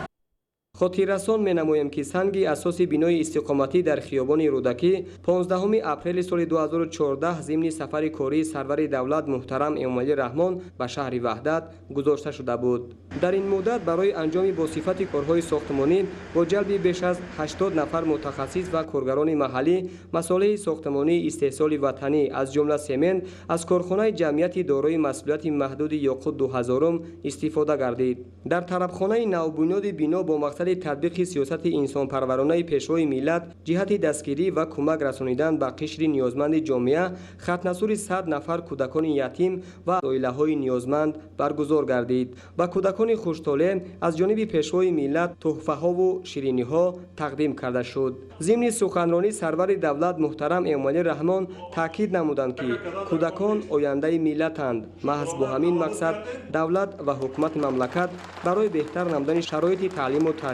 Хотиррасон менамоем, ки санги асоси бинои истиқоматӣ дар хиёбони Рӯдакӣ 15 апрели соли 2014 зимни сафари кории сарвари давлат муҳтарам Эмомалӣ Раҳмон ба шаҳри Ваҳдат гузошта шуда буд. Дар ин муддат барои анҷоми босифати корҳои сохтмонӣ бо ҷалби беш аз 80 нафар мутахассис ва коргарони маҳаллӣ масолеҳи сохтмонии истеҳсоли ватанӣ, аз ҷумла семент, аз корхонаи ҷамъияти дорои масъулияти маҳдуди Ёқут 2000 истифода гардид. Дар тарабхонаи навбунёди бино бо мақсади татбиқи сиёсати инсонпарваронаи Пешвои миллат ҷиҳати дастгирӣ ва кӯмак расонидан ба қишри ниёзманди ҷомеа хатнасури 100 нафар кӯдакони ятим ва оилаҳои ниёзманд баргузор гардид. Ба кӯдакони хуштолеъ аз ҷониби Пешвои миллат тӯҳфаҳову шириниҳо тақдим карда шуд. Зимни суханронӣ сарвари давлат муҳтарам Эмомалӣ Раҳмон таъкид намуданд, ки кӯдакон ояндаи миллатанд. Маҳз бо ҳамин мақсад давлат ва ҳукумати мамлакат барои беҳтар намудани шароити таълиму тарбия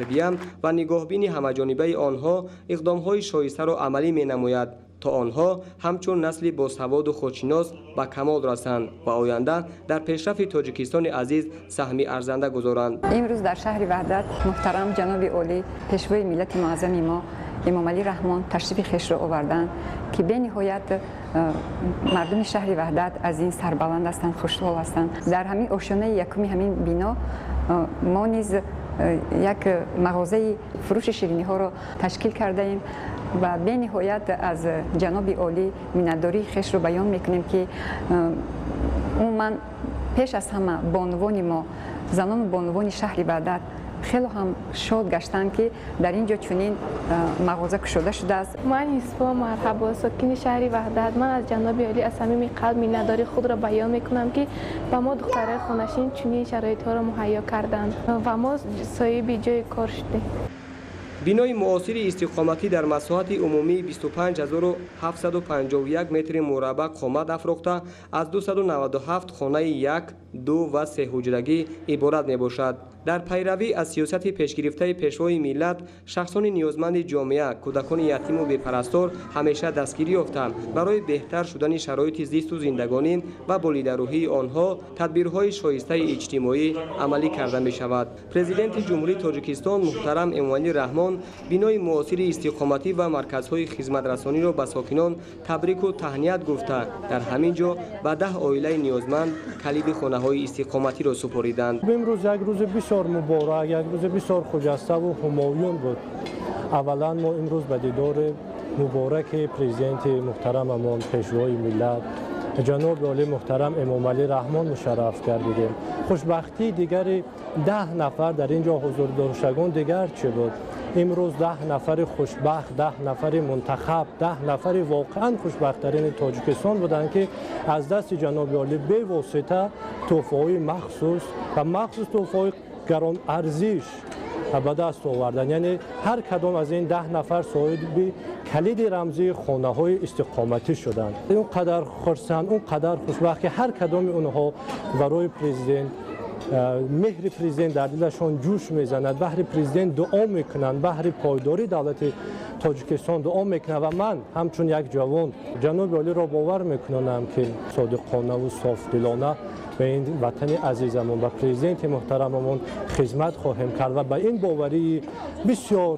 ва нигоҳбини ҳамаҷонибаи онҳо иқдомҳои шоистаро амалӣ менамояд, то онҳо ҳамчун насли босаводу худшинос ба камол расанд ва оянда дар пешрафти Тоҷикистони азиз саҳми арзанда гузоранд. Имрӯз дар шаҳри Ваҳдат муҳтарам ҷаноби олӣ, Пешвои миллати муаззами мо Эмомалӣ Раҳмон ташрифи хешро оварданд, ки бениҳоят мардуми шаҳри Ваҳдат аз ин сарбаланд ҳастанд, хушҳол ҳастанд. Дар ҳамин ошёнаи якуми ҳамин бино мо низ як мағозаи фурӯши шириниҳоро ташкил кардаем ва бениҳоят аз ҷаноби олӣ миннатдории хешро баён мекунем, ки умуман пеш аз ҳама бонувони мо, занону бонувони шаҳри Ваҳдат хело ҳам шод гаштанд, ки дар ин ҷо чунин мағоза кушода шудааст. Ман Исфо Марҳабо, сокини шаҳри Ваҳдат. Ман аз ҷаноби олӣ аз самими қалб миннатдории худро баён мекунам, ки ба мо духтарои хонашин чунин шароитҳоро муҳайё карданд ва мо соҳиби ҷои кор шудем. Бинои муосири истиқоматӣ дар масоҳати умумии 25751 метри мураббаъ қомат афрохта аз 297 хонаи як, ду ва се ҳуҷрагӣ иборат мебошад. Дар пайравӣ аз сиёсати пешгирифтаи Пешвои миллат шахсони ниёзманди ҷомеа, кӯдакони ятиму бепарастор ҳамеша дастгирӣ ёфтанд. Барои беҳтар шудани шароити зисту зиндагонӣ ва болидарӯҳии онҳо тадбирҳои шоистаи иҷтимоӣ амалӣ карда мешавад. Президенти Ҷумҳурии Тоҷикистон муҳтарам Эмомалӣ Раҳмон бинои муосири истиқоматӣ ва марказҳои хизматрасониро ба сокинон табрику таҳният гуфта, дар ҳамин ҷо ба 10 оилаи ниёзманд калиди хонаҳои истиқоматиро супориданд. Имрӯз як рӯзи бисёр муборак, як рӯзи бисёр хуҷаставу ҳумоюн буд. Аввалан мо имрӯз ба дидори мубораки президенти муҳтарамамон, Пешвои миллат ҷаноби олӣ муҳтарам Эмомалӣ Раҳмон мушарраф гардидем. Хушбахтии дигари 10 нафар дар ин ҷо ҳузурдоштагон дигар чӣ буд? Имрӯз 10 нафари хушбахт, 10 нафари мунтахаб, 10 нафари воқеан хушбахттарини Тоҷикистон буданд, ки аз дасти ҷаноби олӣ бевосита тӯҳфаҳои махсус ва махсус тӯҳфаҳои гаронарзиш ба даст оварданд. Яъне ҳар кадом аз ин 10 нафар соҳиби калиди рамзии хонаҳои истиқоматӣ шуданд. Он қадар хурсанд, он қадар хушбахт, ки ҳар кадоми онҳо барои президент, меҳри президент дар дилашон ҷӯш мезанад, баҳри президент дуо мекунанд, баҳри пойдории давлати Тоҷикистон дуо мекунанд. Ва ман ҳамчун як ҷавон ҷаноби олиро бовар мекунонам, ки содиқонаву софдилона ба ин ватани азизамон, ба президенти муҳтарамамон хизмат хоҳем кард ва ба ин боварии бисёр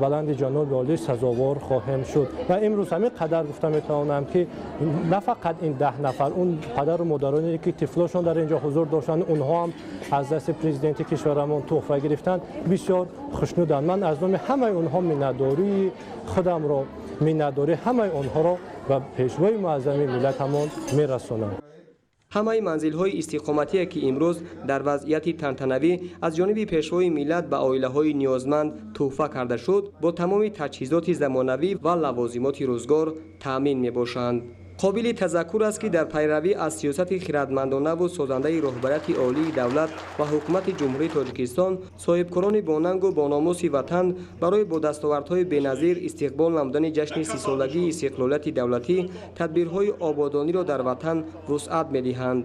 баланди ҷаноби олӣ сазовор хоҳем шуд. Ва имрӯз ҳамин қадар гуфта метавонам, ки на фақат ин 10 нафар, он падару модароне ки тифлошон дар ин ҷо ҳузур доштанд, онҳо ҳам аз дасти президенти кишварамон тӯҳфа гирифтанд, бисёр хушнуданд. Ман аз номи ҳамаи онҳо миннатдории худамро, миннатдории ҳамаи онҳоро ба Пешвои муаззами миллатамон мерасонам. Ҳамаи манзилҳои истиқоматие, ки имрӯз дар вазъияти тантанавӣ аз ҷониби Пешвои миллат ба оилаҳои ниёзманд тӯҳфа карда шуд, бо тамоми таҷҳизоти замонавӣ ва лавозимоти рӯзгор таъмин мебошанд. Қобили тазаккур аст, ки дар пайравӣ аз сиёсати хирадмандонаву созандаи роҳбарияти олии давлат ва ҳукумати Ҷумҳурии Тоҷикистон, соҳибкорони бонангу бономуси ватан барои бо дастовардҳои беназир истиқбол намудани ҷашни 30-солагии истиқлолияти давлатӣ тадбирҳои ободониро дар ватан вусъат медиҳанд.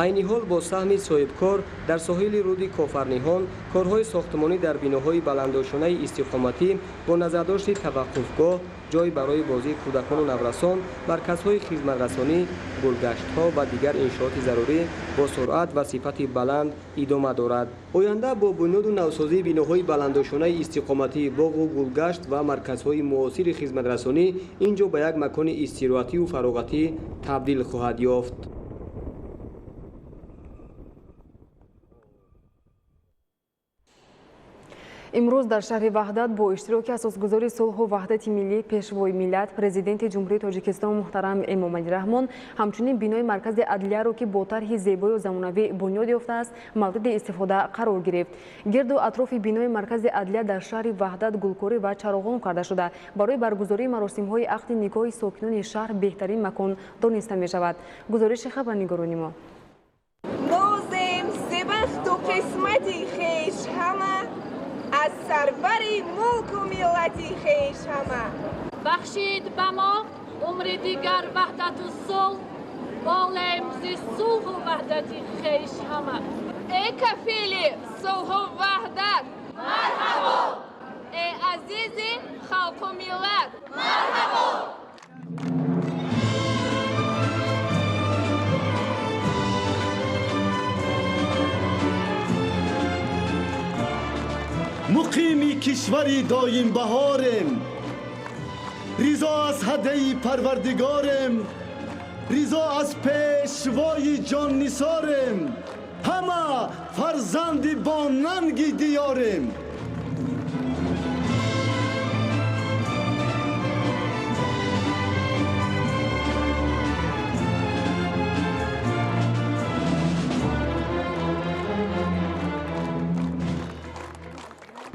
Айни ҳол бо саҳми соҳибкор дар соҳили руди Кофарниҳон корҳои сохтмонӣ дар биноҳои баландошонаи истиқоматӣ бо назардошти таваққуфгоҳ, ҷой барои бозии кӯдакону наврасон, марказҳои хизматрасонӣ, гулгаштҳо ва дигар иншооти зарурӣ бо суръат ва сифати баланд идома дорад. Оянда бо бунёду навсозии биноҳои баландошонаи истиқоматӣ, боғу гулгашт ва марказҳои муосири хизматрасонӣ ин ҷо ба як макони истироҳатию фароғатӣ табдил хоҳад ёфт. Имрӯз дар шаҳри Ваҳдат бо иштироки асосгузори сулҳу ваҳдати миллӣ, Пешвои миллат, Президенти Ҷумҳурии Тоҷикистон муҳтарам Эмомалӣ Раҳмон ҳамчунин бинои маркази адлияро, ки бо тарҳи зебою замонавӣ бунёд ёфтааст, мавриди истифода қарор гирифт. Гирду атрофи бинои маркази адлия дар шаҳри Ваҳдат гулкорӣ ва чароғон карда шуда, барои баргузории маросимҳои ақди никоҳи сокинони шаҳр беҳтарин макон дониста мешавад. Гузориши хабарнигорони мо. Нозем зи бахту қисмати хеш ҳама, аз сарвари мулку миллати хеш ҳама. Бахшид ба мо умри дигар ваҳдату сулҳ, болем зи сулҳу ваҳдати хеш ҳама. Эй кафили сулҳу ваҳдат, марҳабо! Эй азизи халқу миллат, марҳабо! Муқими кишвари доимбаҳорем, ризо аз ҳадаи парвардигорем, ризо аз пешвои ҷоннисорем, ҳама фарзанди бонанги диёрем.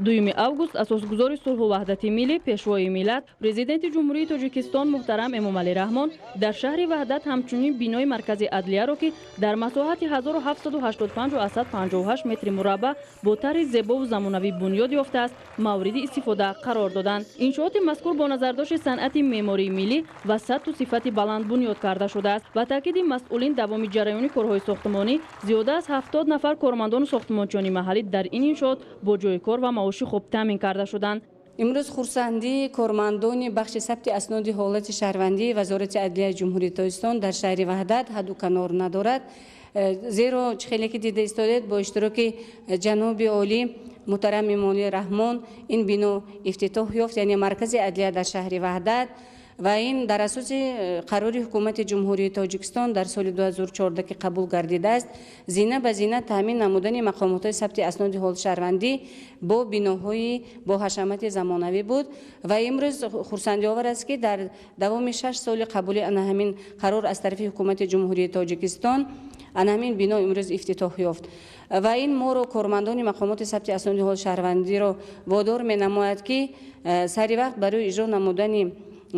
Дуюми август асосгузори сулҳу ваҳдати миллӣ, Пешвои миллат, Президенти Ҷумҳурии Тоҷикистон муҳтарам Эмомалӣ Раҳмон дар шаҳри Ваҳдат ҳамчунин бинои маркази адлияро, ки дар масоҳати 1785,58 метри мураббаъ бо тарҳи зебову замонавӣ бунёд ёфтааст, мавриди истифода қарор доданд. Иншооти мазкур бо назардошти санъати меъмории миллӣ ва сатҳу сифати баланд бунёд карда шудааст. Ба таъкиди масъулин, давоми ҷараёни корҳои сохтмонӣ зиёда аз 70 нафар кормандону сохтмончиёни маҳаллӣ дар ин иншоот бо ҷойи кор ва маоши хуб таъмин карда шуданд. Имрӯз хурсандии кормандони бахши сабти асноди ҳолати шаҳрвандии Вазорати адлияи Ҷумҳурии Тоҷикистон дар шаҳри Ваҳдат ҳадду канор надорад, зеро чӣ хеле ки дида истодед, бо иштироки ҷаноби олӣ муҳтарам Эмомалӣ Раҳмон ин бино ифтитоҳ ёфт, яъне маркази адлия дар шаҳри Ваҳдат. Ва ин дар асоси қарори ҳукумати Ҷумҳурии Тоҷикистон дар соли 2014 ки қабул гардидааст, зина ба зина таъмин намудани мақомотҳои сабти асноди ҳолати шаҳрвандӣ бо биноҳои бо ҳашамати замонавӣ буд. Ва имрӯз хурсандиовар аст, ки дар давоми 6 соли қабули ана ҳамин қарор аз тарафи ҳукумати Ҷумҳурии Тоҷикистон ана ҳамин бино имрӯз ифтитоҳ ёфт. Ва ин моро, кормандони мақомоти сабти асноди ҳолати шаҳрвандиро, водор менамояд, ки сари вақт барои иҷро намудани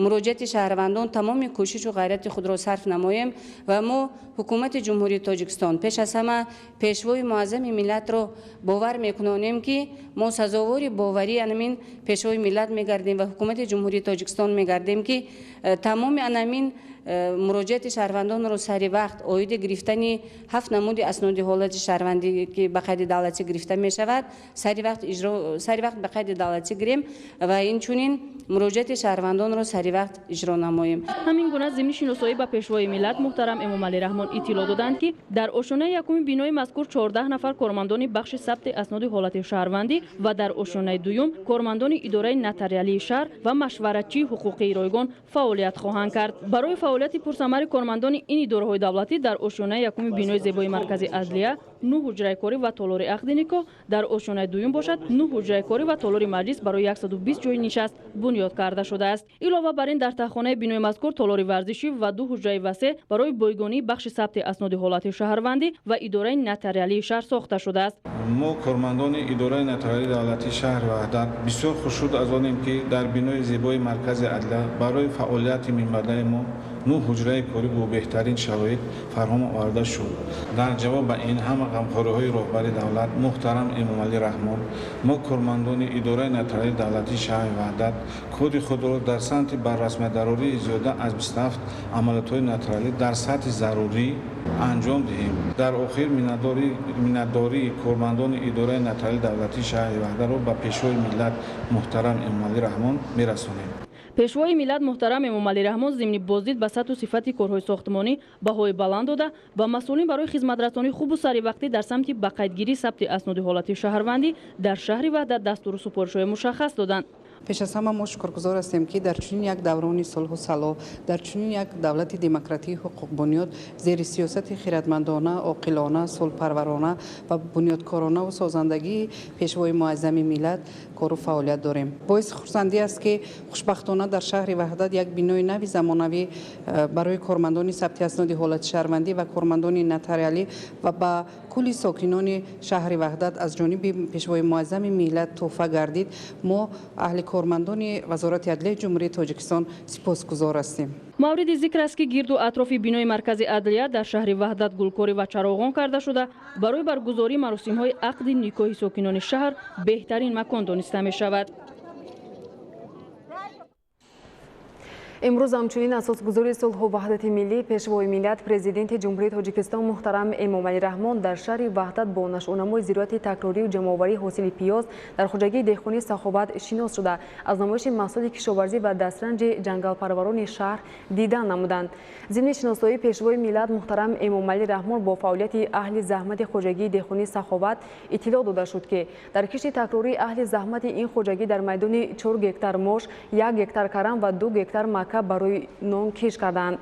муроҷиати шаҳрвандон тамоми кӯшишу ғайрати худро сарф намоем. Ва мо ҳукумати Ҷумҳурии Тоҷикистон, пеш аз ҳама Пешвои муаззами миллатро бовар мекунонем, ки мо сазовори боварии анамин Пешвои миллат мегардем ва ҳукумати Ҷумҳурии Тоҷикистон мегардем, ки тамоми анамин муроҷиати шаҳрвандонро сари вақт оиди гирифтани 7 намуди асноди ҳолати шаҳрвандӣ, ки ба қайди давлатӣ гирифта мешавад, сари вақт ба қайди давлатӣ гирем ва инчунин муроҷиати шаҳрвандонро сари вақт иҷро намоем. Ҳамин гуна зимни шиносоӣ ба Пешвои миллат муҳтарам Эмомалӣ Раҳмон иттилоъ доданд, ки дар ошёнаи якуми бинои мазкур 14 нафар кормандони бахши сабти асноди ҳолати шаҳрвандӣ ва дар ошёнаи дуюм кормандони идораи нотариалии шаҳр ва машваратчии ҳуқуқии ройгон фаъолият хоҳанд кард. Барои фаъолияти пурсамари кормандони ин идораҳои давлатӣ дар ошёнаи якуми бинои зебои маркази адлия 9 ҳуҷраи корӣ ва толори ақди никоҳ, дар ошёнаи дуюм бошад 9 ҳуҷраи корӣ ва толори маҷлис барои 120 ҷойи нишаст бунёд карда шудааст. Илова бар ин, дар таҳхонаи бинои мазкур толори варзишӣ ва 2 ҳуҷраи васеъ барои бойгонии бахши сабти асноди ҳолати шаҳрвандӣ ва идораи нотариалии шаҳр сохта шудааст. Мо кормандони идораи нотариалии давлатии шаҳри Ваҳдат бисёр хушнуд аз онем, ки дар бинои зебои маркази адлия барои фаъолияти минбаъдаи мо 9 ҳуҷраи корӣ бо беҳтарин шароит фарҳам оварда шуд. Дар ҷавоб ба ин ҳама ғамхориҳои роҳбари давлат муҳтарам Эмомалӣ Раҳмон, мо кормандони идораи нотариалии давлатии шаҳри Ваҳдат кори худро дар самти баррасмиятдарории зиёда аз 27 амалиётҳои нотариалӣ дар сатҳи зарурӣ анҷом диҳем. Дар охир миннатдории кормандони идораи нотариалии давлатии шаҳри Ваҳдатро ба Пешвои миллат муҳтарам Эмомалӣ Раҳмон мерасонем. Пешвои миллат муҳтарам Эмомалӣ Раҳмон зимни боздид ба сатҳу сифати корҳои сохтмонӣ баҳои баланд дода ба масъулин барои хизматрасонии хубу саривақтӣ дар самти ба қайдгирии сабти асноди ҳолати шаҳрвандӣ дар шаҳри Ваҳдат дастуру супоришҳои мушаххас доданд. Пеш аз ҳама мо шукргузор ҳастем, ки дар чунин як даврони сулҳу салоҳ, дар чунин як давлати демократии ҳуқуқбунёд зери сиёсати хиратмандона, оқилона, сулҳпарварона ва бунёдкоронаву созандагии Пешвои муаззами миллат кору фаъолият дорем. Боиси хурсандӣ аст, ки хушбахтона дар шаҳри Ваҳдат як бинои нави замонавӣ барои кормандони сабти асноди ҳолати шаҳрвандӣ ва кормандони нотариалӣ ва ба кулли сокинони шаҳри Ваҳдат аз ҷониби Пешвои муаззами миллат тӯҳфа гардид. Мо аҳли кормандони Вазорати адлияи Ҷумҳурии Тоҷикистон сипосгузор ҳастем. Мавриди зикр аст, ки гирду атрофи бинои маркази адлия дар шаҳри Ваҳдат гулкорӣ ва чароғон карда шуда, барои баргузории маросимҳои ақди никоҳи сокинони шаҳр беҳтарин макон дониста мешавад. Имрӯз ҳамчунин асосгузори сулҳу ваҳдати миллӣ, Пешвои миллат, Президенти Ҷумҳурии Тоҷикистон муҳтарам Эмомалӣ Раҳмон дар шаҳри Ваҳдат бо нашъунамои зироати такрорию ҷамъоварии ҳосили пиёз дар хоҷагии деҳқонии Саховат шинос шуда, аз намоиши маҳсули кишоварзӣ ва дастранҷи ҷангалпарварони шаҳр дидан намуданд. Зимни шиносоии Пешвои миллат муҳтарам Эмомалӣ Раҳмон бо фаъолияти аҳли заҳмати хоҷагии деҳқонии Саховат иттилоъ дода шуд, ки дар кишти такрории аҳли заҳмати ин хоҷагӣ дар майдони 4 гектар мош, 1 гектар карам ва 2 гектар мака барои нон киш карданд.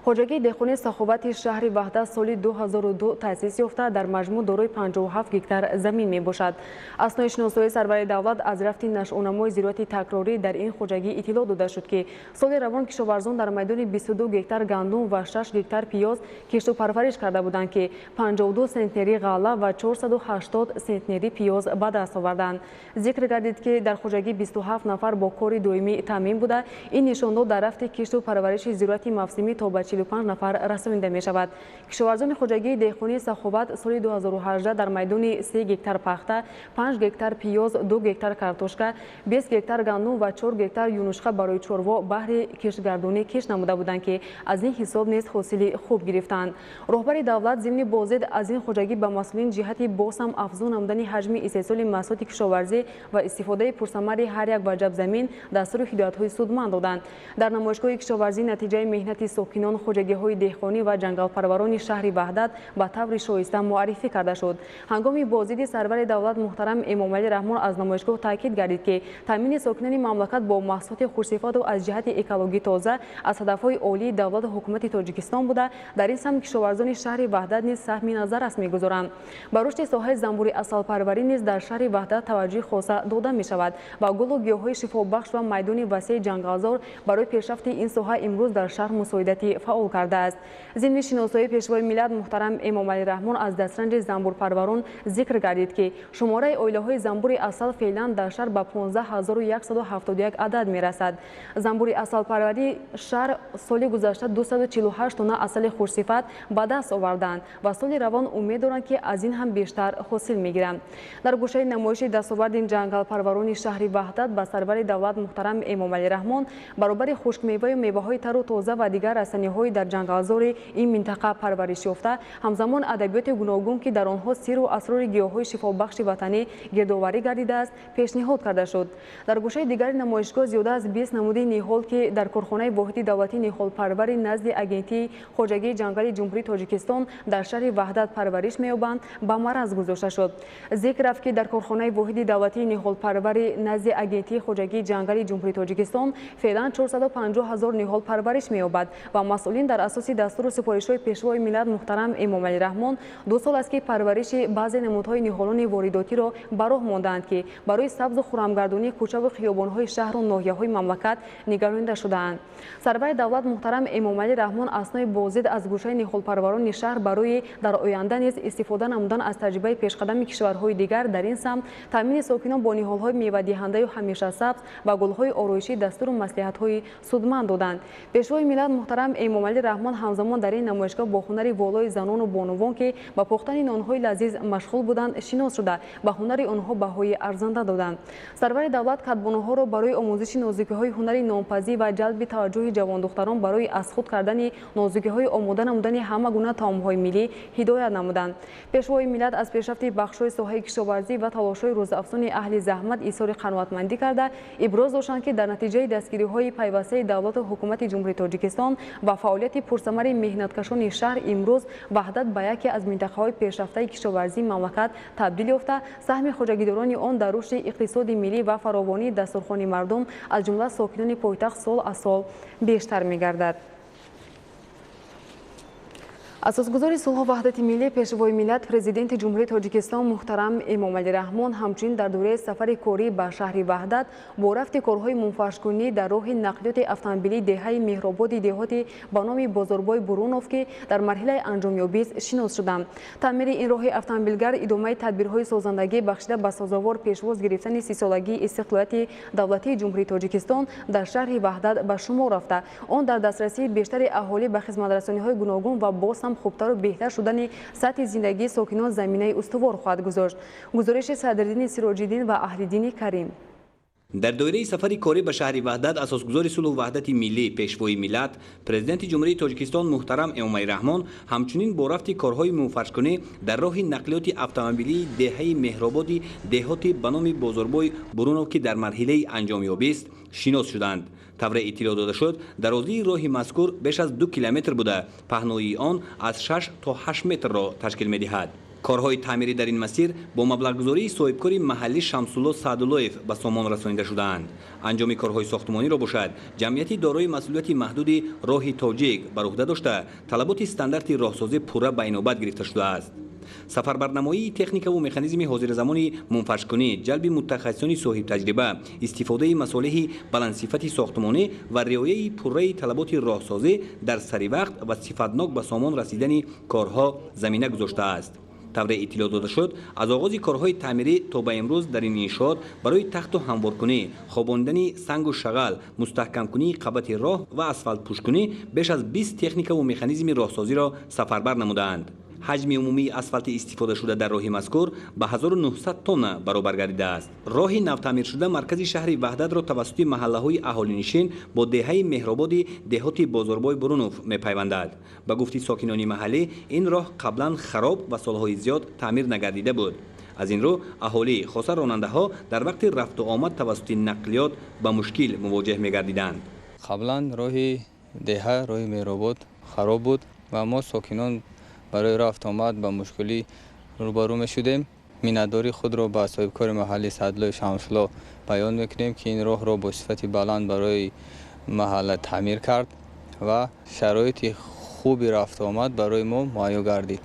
Хоҷагии деҳқонии Саховати шаҳри Ваҳдат соли 2002 таъсис ёфта, дар маҷмӯъ дорои 57 гектар замин мебошад. Аснои шиносоии сарвари давлат аз рафти нашъунамои зироати такрорӣ дар ин хоҷагӣ иттилоъ дода шуд, ки соли равон кишоварзон дар майдони 22 гектар гандум ва 6 гектар пиёз кишту парвариш карда буданд, ки 52 сентнери ғалла ва 480 сентнери пиёз ба даст оварданд. Зикр гардид, ки дар хоҷагӣ 27 нафар бо кори доимӣ таъмин буда, ин нишондод дар рафти кишту парвариши зироати мавсимӣ то ба 45 нафар расонида мешавад. Кишоварзони хоҷагии деҳқонии Саховат соли 2018 дар майдони 3 гектар пахта, 5 гектар пиёз, 2 гектар картошка, 20 гектар гандум ва 4 гектар юнучқа барои чорво баҳри киштгардонӣ кишт намуда буданд, ки аз ин ҳисоб низ ҳосили хуб гирифтанд. Роҳбари давлат зимни боздид аз ин хоҷагӣ ба масъулин ҷиҳати боз ҳам афзун намудани ҳаҷми истеҳсоли маҳсулоти кишоварзӣ ва истифодаи пурсамари ҳар як ваҷаб замин дастуру ҳидоятҳои судманд доданд. Дар намоишгоҳи кишоварзӣ натиҷаи меҳнати сокинон, хоҷагиҳои деҳқонӣ ва ҷангалпарварони шаҳри Ваҳдат ба таври шоиста муаррифӣ карда шуд. Ҳангоми боздиди сарвари давлат муҳтарам Эмомалӣ Раҳмон аз намоишгоҳ таъкид гардид, ки таъмини сокинони мамлакат бо маҳсулоти хушсифату аз ҷиҳати экологӣ тоза аз ҳадафҳои олии давлату ҳукумати Тоҷикистон буда, дар ин самт кишоварзони шаҳри Ваҳдат низ саҳми назаррас мегузоранд. Ба рушди соҳаи занбури асалпарварӣ низ дар шаҳри Ваҳдат таваҷҷӯҳи хоса дода мешавад ва гулу гиёҳҳои шифобахш ва майдони васеи ҷангалзор барои пешрафти ин соҳа имрӯз дар шаҳр мусоидати фаъол кардааст. Зимни шиносоии Пешвои миллат муҳтарам Эмомалӣ Раҳмон аз дастранҷи занбурпарварон зикр гардид, ки шумораи оилаҳои занбури асал феълан дар шаҳр ба 15171 адад мерасад. Занбури асалпарварии шаҳр соли гузашта 248 тонна асали хушсифат ба даст оварданд ва соли равон умед доранд, ки аз ин ҳам бештар ҳосил мегиранд. Дар гӯшаи намоиши дастоварди ҷангалпарварони шаҳри Ваҳдат ба сарвари давлат муҳтарам Эмомалӣ Раҳмон баробари хушкмеваю меваҳои тару тоза ва дигар растаниҳои дар ҷангалзори ин минтақа парвариш ёфта, ҳамзамон адабиёти гуногун, ки дар онҳо сиру асрори гиёҳҳои шифобахши ватанӣ гирдоварӣ гардидааст, пешниҳод карда шуд. Дар гӯшаи дигари намоишгоҳ зиёда аз 20 намуди ниҳол, ки дар корхонаи воҳиди давлатии ниҳолпарвари назди Агентии хоҷагии ҷангали Ҷумҳурии Тоҷикистон дар шаҳри Ваҳдат парвариш меёбанд, ба мараз гузошта шуд. Зикр рафт, ки дар корхонаи воҳиди давлатии ниҳолпарвари назди Агентии хоҷагии ҷангали Ҷумҳурии Тоҷикистон феълан 450 000 ниҳол парвариш меёбад ва масоҳати Масъулин дар асоси дастуру супоришҳои Пешвои миллат муҳтарам Эмомалӣ Раҳмон 2 сол аст, ки парвариши баъзе намудҳои ниҳолони воридотиро ба роҳ мондаанд, ки барои сабзу хурамгардонии кӯчаву хиёбонҳои шаҳру ноҳияҳои мамлакат нигаронида шудаанд. Сарвари давлат муҳтарам Эмомалӣ Раҳмон аснои боздид аз гӯшаи ниҳолпарварони шаҳр барои дар оянда низ истифода намудан аз таҷрибаи пешқадами кишварҳои дигар дар ин самт, таъмини сокинон бо ниҳолҳои мевадиҳандаю ҳамешасабз ва гулҳои ороишӣ дастуру маслиҳатҳои судманд доданд. Пешвои миллат муҳтарам Эмомалӣ Раҳмон ҳамзамон дар ин намоишгоҳ бо ҳунари волои занону бонувон, ки ба пухтани нонҳои лазиз машғул буданд, шинос шуда, ба ҳунари онҳо баҳои арзанда доданд. Сарвари давлат кадбонуҳоро барои омӯзиши нозукиҳои ҳунари нонпазӣ ва ҷалби таваҷҷӯҳи ҷавондухтарон барои аз худ кардани нозукиҳои омода намудани ҳама гуна таомҳои миллӣ ҳидоят намуданд. Пешвои миллат аз пешрафти бахшҳои соҳаи кишоварзӣ ва талошҳои рӯзафзуни аҳли заҳмат изҳори қаноатмандӣ карда, иброз доштанд, ки дар натиҷаи дастгириҳои пайвастаи давлату ҳукумати Ҷумҳурии Тоҷикистон ва фаъолияти пурсамари меҳнаткашони шаҳр имрӯз Ваҳдат ба яке аз минтақаҳои пешрафтаи кишоварзии мамлакат табдил ёфта, саҳми хоҷагидорони он дар рушди иқтисоди миллӣ ва фаровонии дастурхони мардум, аз ҷумла сокинони пойтахт, сол аз сол бештар мегардад. Асосгузори сулҳу ваҳдати миллӣ, Пешвои миллат, Президенти Ҷумҳурии Тоҷикистон муҳтарам Эмомалӣ Раҳмон ҳамчунин дар доираи сафари корӣ ба шаҳри Ваҳдат бо рафти корҳои мунфаршкунӣ дар роҳи нақлиёти автомобилии деҳаи Меҳрободи деҳоти ба номи Бозорбой Бурунов, ки дар марҳилаи анҷомёбист, шинос шуданд. Таъмири ин роҳи автомобилгард идомаи тадбирҳои созандагӣ бахшида ба созовор пешвоз гирифтани 30-солагии истиқлолияти давлатии Ҷумҳурии Тоҷикистон дар шаҳри Ваҳдат ба шумор рафта, он дар дастрасии бештари аҳолӣ ба хизматрасониҳои гуногун ва боз ҳам хубтару беҳтар шудани сатҳи зиндагии сокинон заминаи устувор хоҳад гузошт. Гузориши Садриддини Сироҷиддин ва Аҳлиддини Карим. Дар доираи сафари корӣ ба шаҳри Ваҳдат асосгузори сулҳу ваҳдати миллӣ, Пешвои миллат, Президенти Ҷумҳурии Тоҷикистон муҳтарам Эмомалӣ Раҳмон ҳамчунин бо рафти корҳои мунфаршкунӣ дар роҳи нақлиёти автомобилии деҳаи Меҳрободи деҳоти ба номи Бозорбой Бурунов, ки дар марҳилаи анҷомёбист, шинос шуданд. Тавре иттилоъ дода шуд, дарозии роҳи мазкур беш аз 2 километр буда, паҳноии он аз 6 то 8 метрро ташкил медиҳад. Корҳои таъмирӣ дар ин масир бо маблағгузории соҳибкори маҳаллӣ Шамсулло Саъдуллоев ба сомон расонида шудаанд. Анҷоми корҳои сохтмониро бошад, ҷамъияти дорои масъулияти маҳдуди роҳи тоҷик бар уҳда дошта, талаботи стандарти роҳсозӣ пурра ба инобат гирифта шудааст. Сафарбарнамоии техникаву механизми ҳозиразамони мунфаршкунӣ, ҷалби мутахассисони соҳибтаҷриба, истифодаи масолеҳи баландсифати сохтмонӣ ва риояи пурраи талаботи роҳсозӣ дар саривақт ва сифатнок ба сомон расидани корҳо замина гузоштааст. Тавре иттилоъ дода шуд, аз оғози корҳои таъмирӣ то ба имрӯз дар ин иншоот барои тахту ҳамворкунӣ, хобондани сангу шағал, мустаҳкамкунии қабати роҳ ва асфалтпӯшкунӣ беш аз 20 техникаву механизми роҳсозиро сафарбар намудаанд. Ҳаҷми умумии асфалти истифодашуда дар роҳи мазкур ба 1900 тонна баробар гардидааст. Роҳи навтаъмиршуда маркази шаҳри Ваҳдатро тавассути маҳаллаҳои аҳолинишин бо деҳаи Меҳрободи деҳоти Бозорбой Бурунов мепайвандад. Ба гуфти сокинони маҳаллӣ, ин роҳ қаблан хароб ва солҳои зиёд таъмир нагардида буд. Аз ин рӯ аҳолӣ, хоса ронандаҳо, дар вақти рафту омад тавассути нақлиёт ба мушкил мувоҷеҳ мегардиданд. Қаблан роҳи деҳа, роҳи Меҳробод хароб буд ва мо сокинон барои рафту омад ба мушкилӣ рӯбарӯ мешудем. Миннатдории худро ба соҳибкори маҳаллӣ Саъдуллои Шамсулло баён мекунем, ки ин роҳро бо сифати баланд барои маҳалла таъмир кард ва шароити хуби рафтуомад барои мо муҳайё гардид.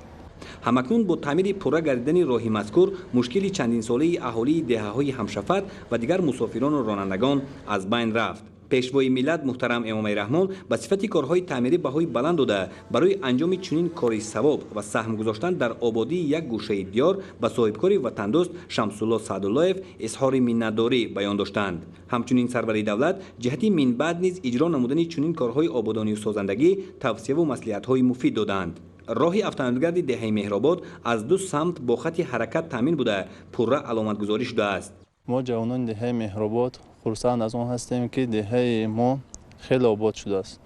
Ҳамакнун бо таъмири пурра гардидани роҳи мазкур мушкили чандинсолаи аҳолии деҳаҳои ҳамшафат ва дигар мусофирону ронандагон аз байн рафт. Пешвои миллат муҳтарам Эмомалӣ Раҳмон ба сифати корҳои таъмирӣ баҳои баланд дода, барои анҷоми чунин кори савоб ва саҳм гузоштан дар ободии як гӯшаи диёр ба соҳибкори ватандӯст Шамсулло Саъдуллоев изҳори миннатдорӣ баён доштанд. Ҳамчунин сарвари давлат ҷиҳати минбаъд низ иҷро намудани чунин корҳои ободонию созандагӣ тавсияву маслиҳатҳои муфид доданд. Роҳи автомобилгарди деҳаи Меҳробод аз 2 самт бо хати ҳаракат таъмин буда, пурра аломатгузорӣ шудааст. Мо ҷавонони деҳаи Меҳробод хурсанд аз он ҳастем, ки деҳаи мо хеле обод шудааст.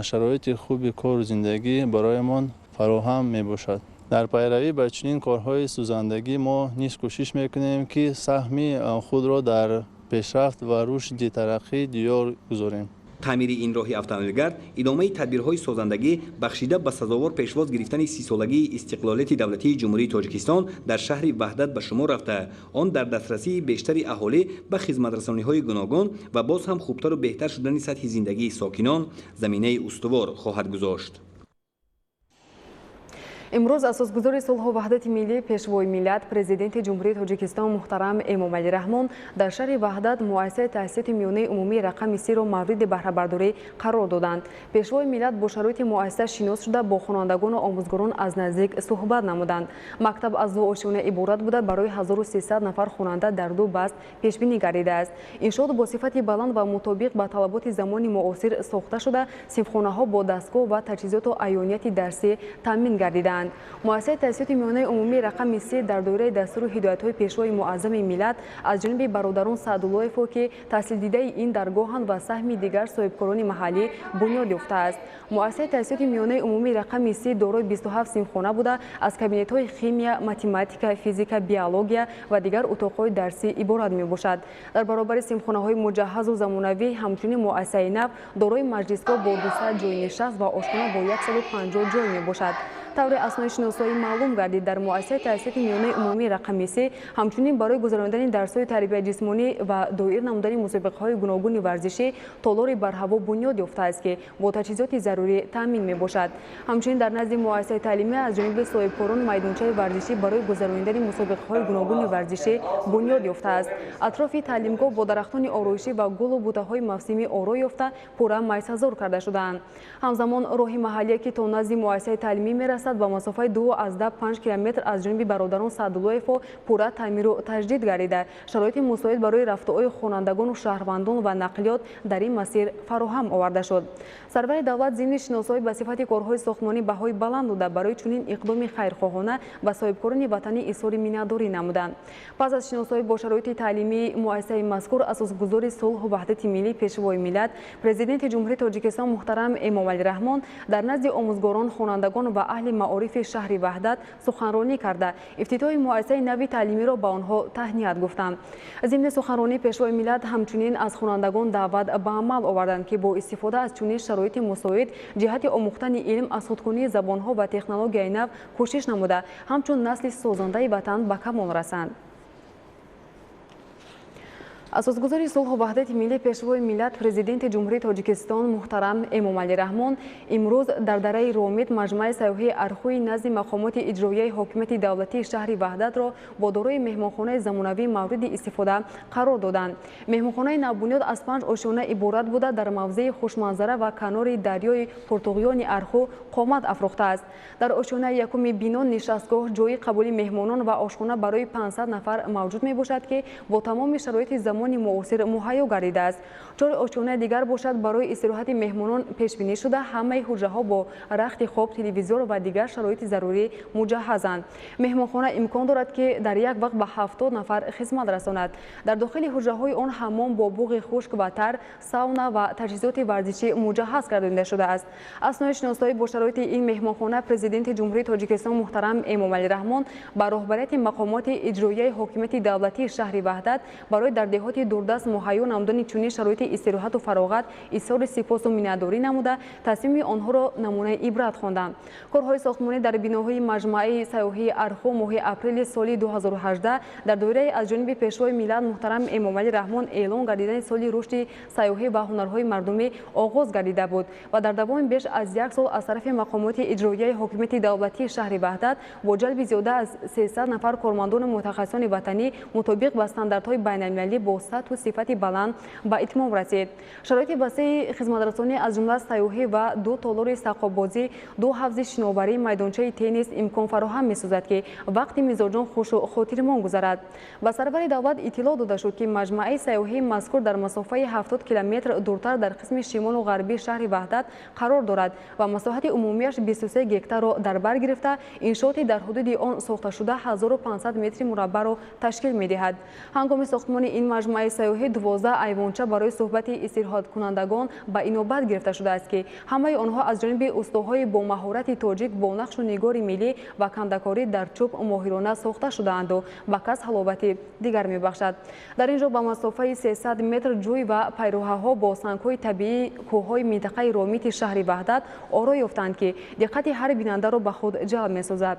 Шароити хуби кору зиндагӣ бароямон фароҳам мебошад. Дар пайравӣ ба чунин корҳои сӯзандагӣ мо низ кӯшиш мекунем, ки саҳми худро дар пешрафт ва рушди тараққии диёр гузорем. Таъмири ин роҳи автомобилгард идомаи тадбирҳои созандагӣ бахшида ба сазовор пешвоз гирифтани 30-солагии истиқлолияти давлатии Ҷумҳурии Тоҷикистон дар шаҳри Ваҳдат ба шумор рафта, он дар дастрасии бештари аҳолӣ ба хизматрасониҳои гуногун ва боз ҳам хубтару беҳтар шудани сатҳи зиндагии сокинон заминаи устувор хоҳад гузошт. Имрӯз асосгузори сулҳу ваҳдати миллӣ, Пешвои миллат, Президенти Ҷумҳурии Тоҷикистон муҳтарам Эмомалӣ Раҳмон дар шаҳри Ваҳдат муассисаи таҳсилоти миёнаи умумии рақами 3-ро мавриди баҳрабардорӣ қарор доданд. Пешвои миллат бо шароити муассиса шинос шуда, бо хонандагону омӯзгорон аз наздик суҳбат намуданд. Мактаб аз ду ошёна иборат буда, барои 1300 нафар хонанда дар ду баст пешбинӣ гардидааст. Иншоот бо сифати баланд ва мутобиқ ба талаботи замони муосир сохта шуда, синфхонаҳо бо дастгоҳ ва таҷҳизоту аёнияти дарсӣ таъмин гардидаанд. Муассисаи таҳсилоти миёнаи умумии рақами 3 дар доираи дастуру ҳидоятҳои Пешвои муаззами миллат аз ҷониби бародарон Саъдуллоевҳо, ки таҳсилдидаи ин даргоҳанд, ва саҳми дигар соҳибкорони маҳаллӣ бунёд ёфтааст. Муассисаи таҳсилоти миёнаи умумии рақами 3 дорои 27 синфхона буда, аз кабинетҳои химия, математика, физика, биология ва дигар утоқҳои дарсӣ иборат мебошад. Дар баробари синфхонаҳои муҷаҳҳазу замонавӣ, ҳамчунин муассисаи нав дорои маҷлисгоҳ бо 200 ҷойи нишаст ва ошхона бо 150 ҷой мебошад. Тавре аснои шиносоӣ маълум гардид, дар муассисаи таҳсилоти миёнаи умумии рақами 3 ҳамчунин барои гузаронидани дарсҳои тарбияи ҷисмонӣ ва доир намудани мусобиқаҳои гуногуни варзишӣ толори барҳаво бунёд ёфтааст, ки бо таҷҳизоти зарурӣ таъмин мебошад. Ҳамчунин дар назди муассисаи таълимӣ аз ҷониби соҳибкорон майдончаи варзишӣ барои гузаронидани мусобиқаҳои гуногуни варзишӣ бунёд ёфтааст. Атрофи таълимгоҳ бо дарахтони ороишӣ ва гулу бутаҳои мавсимӣ оро ёфта, пурра майсазор карда шудаанд. Ҳамзамон роҳи маҳаллие, ки то назди муассисаи таълимӣ мерасад, ба масофаи 2,5 километр аз ҷониби бародарон Саъдуллоевҳо пурра таъмиру таҷдид гардида, шароити мусоид барои рафтуои хонандагону шаҳрвандон ва нақлиёт дар ин масир фароҳам оварда шуд. Сарвари давлат зимни шиносоӣ ба сифати корҳои сохтмонӣ баҳои баланд дода, барои чунин иқдоми хайрхоҳона ба соҳибкорони ватанӣ изҳори миннатдорӣ намуданд. Пас аз шиносоӣ бо шароити таълимии муассисаи мазкур, асосгузори сулҳу ваҳдати миллӣ, Пешвои миллат, Президенти Ҷумҳурии Тоҷикистон муҳтарам Эмомалӣ Раҳмон дар назди омӯзгорон, хонандагон ва аҳли маорифи шаҳри Ваҳдат суханронӣ карда, ифтитоҳи муассисаи нави таълимиро ба онҳо таҳният гуфтанд. Зимни суханронӣ Пешвои миллат ҳамчунин аз хонандагон даъват ба амал оварданд, ки бо истифода аз чунин шароити мусоид ҷиҳати омӯхтани илм, аз худкунии забонҳо ва технологияи нав кӯшиш намуда, ҳамчун насли созандаи ватан ба камол расанд. Асосгузори сулҳу ваҳдати миллӣ, Пешвои миллат, Президенти Ҷумҳурии Тоҷикистон муҳтарам Эмомалӣ Раҳмон имрӯз дар дараи Ромит маҷмӯаи сайёҳии Архӯи назди мақомоти иҷроияи ҳокимияти давлатии шаҳри Ваҳдатро бо дорои меҳмонхонаи замонавӣ мавриди истифода қарор доданд. Меҳмонхонаи навбунёд аз 5 ошёна иборат буда, дар мавзеи хушманзара ва канори дарёи пуртуғёни Архӯ қомат афрохтааст. Дар ошёнаи якуми бино нишастгоҳ, ҷойи қабули меҳмонон ва ошхона барои 500 нафар мавҷуд мебошад, ки бо тамоми шароити замони муосир муҳайё гардидааст. 4 ошёнаи дигар бошад барои истироҳати меҳмонон пешбинӣ шуда, ҳамаи ҳуҷраҳо бо рахти хоб, телевизор ва дигар шароити зарурӣ муҷаҳҳазанд. Меҳмонхона имкон дорад, ки дар як вақт ба 70 нафар хизмат расонад. Дар дохили ҳуҷраҳои он ҳаммом бо буғи хушк ва тар, сауна ва таҷҳизоти варзишӣ муҷаҳҳаз гардонида шудааст. Аснои шиносоӣ бо шароити ин меҳмонхона Президенти Ҷумҳурии Тоҷикистон муҳтарам Эмомалӣ Раҳмон ба роҳбарияти мақомоти иҷроияи ҳокимияти давлатии шаҳри Ваҳдат барои дар деҳоти дурдаст муҳайё намудани чунин шароити истироҳату фароғат изҳори сипосу миннатдорӣ намуда, тасмими онҳоро намунаи ибрат хонданд. Корҳои сохтмонӣ дар биноҳои маҷмӯаи сайёҳии Архӯ моҳи апрели соли 2018 дар доираи аз ҷониби Пешвои миллат муҳтарам Эмомалӣ Раҳмон эълон гардидани соли рушди сайёҳӣ ва ҳунарҳои мардумӣ оғоз гардида буд ва дар давоми беш аз як сол аз тарафи мақомоти иҷроияи ҳокимияти давлатии шаҳри Ваҳдат бо ҷалби зиёда аз 300 нафар кормандону мутахассисони ватанӣ мутобиқ ба стандартҳои байналмилалӣ бо сатҳу сифати баланд ба итмом расид. Шароити васеи хизматрасонӣ аз ҷумла сайёҳӣ ва 2 толори сақобозӣ, 2 ҳавзи шиноварӣ, майдончаи теннис имкон фароҳам месозад, ки вақти мизоҷон хушу хотирмон гузарад. Ба сарвари давлат иттилоъ дода шуд, ки маҷмӯаи сайёҳии мазкур дар масофаи 70 километр дуртар дар қисми шимолу ғарбии шаҳри Ваҳдат қарор дорад ва масоҳати умумиаш 23 гектарро дар бар гирифта, иншооти дар ҳудуди он сохташуда 1500 метри мураббаъро ташкил медиҳад. Ҳангоми сохтмони ин маҷмӯаи Маҷмӯаи сайёҳӣ 12 айвонча барои суҳбати истироҳаткунандагон ба инобат гирифта шудааст, ки ҳамаи онҳо аз ҷониби устоҳои бо маҳорати тоҷик бо нақшу нигори миллӣ ва кандакорӣ дар чӯб моҳирона сохта шудаанду ба кас ҳаловати дигар мебахшад. Дар ин ҷо ба масофаи 300 метр ҷӯй ва пайроҳаҳо бо сангҳои табиии кӯҳҳои минтақаи Ромити шаҳри Ваҳдат оро ёфтанд, ки диққати ҳар бинандаро ба худ ҷалб месозад.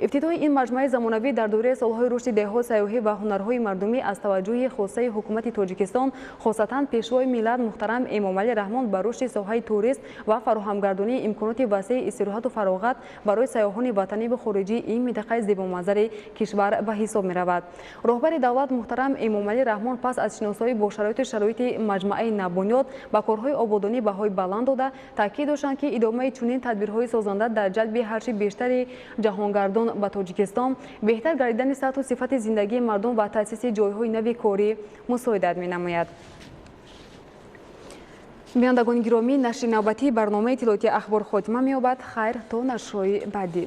Ифтитоҳи ин маҷмӯаи замонавӣ дар доираи солҳои рушди деҳот, сайёҳӣ ва ҳунарҳои мардумӣ аз таваҷҷӯҳи хосаи ҳукумати Тоҷикистон, хосатан Пешвои миллат муҳтарам Эмомалӣ Раҳмон ба рушди соҳаи турист ва фароҳамгардонии имконоти васеи истироҳату фароғат барои сайёҳони ватанӣ ва хориҷии ин минтақаи зебоманзари кишвар ба ҳисоб меравад. Роҳбари давлат муҳтарам Эмомалӣ Раҳмон пас аз шиносоӣ бо шароити маҷмӯаи навбунёд ба корҳои ободонӣ баҳои баланд дода, таъкид доштанд, ки идомаи чунин тадбирҳои созанда дар ҷалби ҳарчи бештари ҷаҳонгардон ба Тоҷикистон, беҳтар гардидани сатҳу сифати зиндагии мардум ва таъсиси ҷойҳои нави корӣ мусоидат менамояд. Бинандагони гиромӣ, нашри навбатии барномаи иттилоотии Ахбор хотима меёбад. Хайр, то нашрҳои баъдӣ.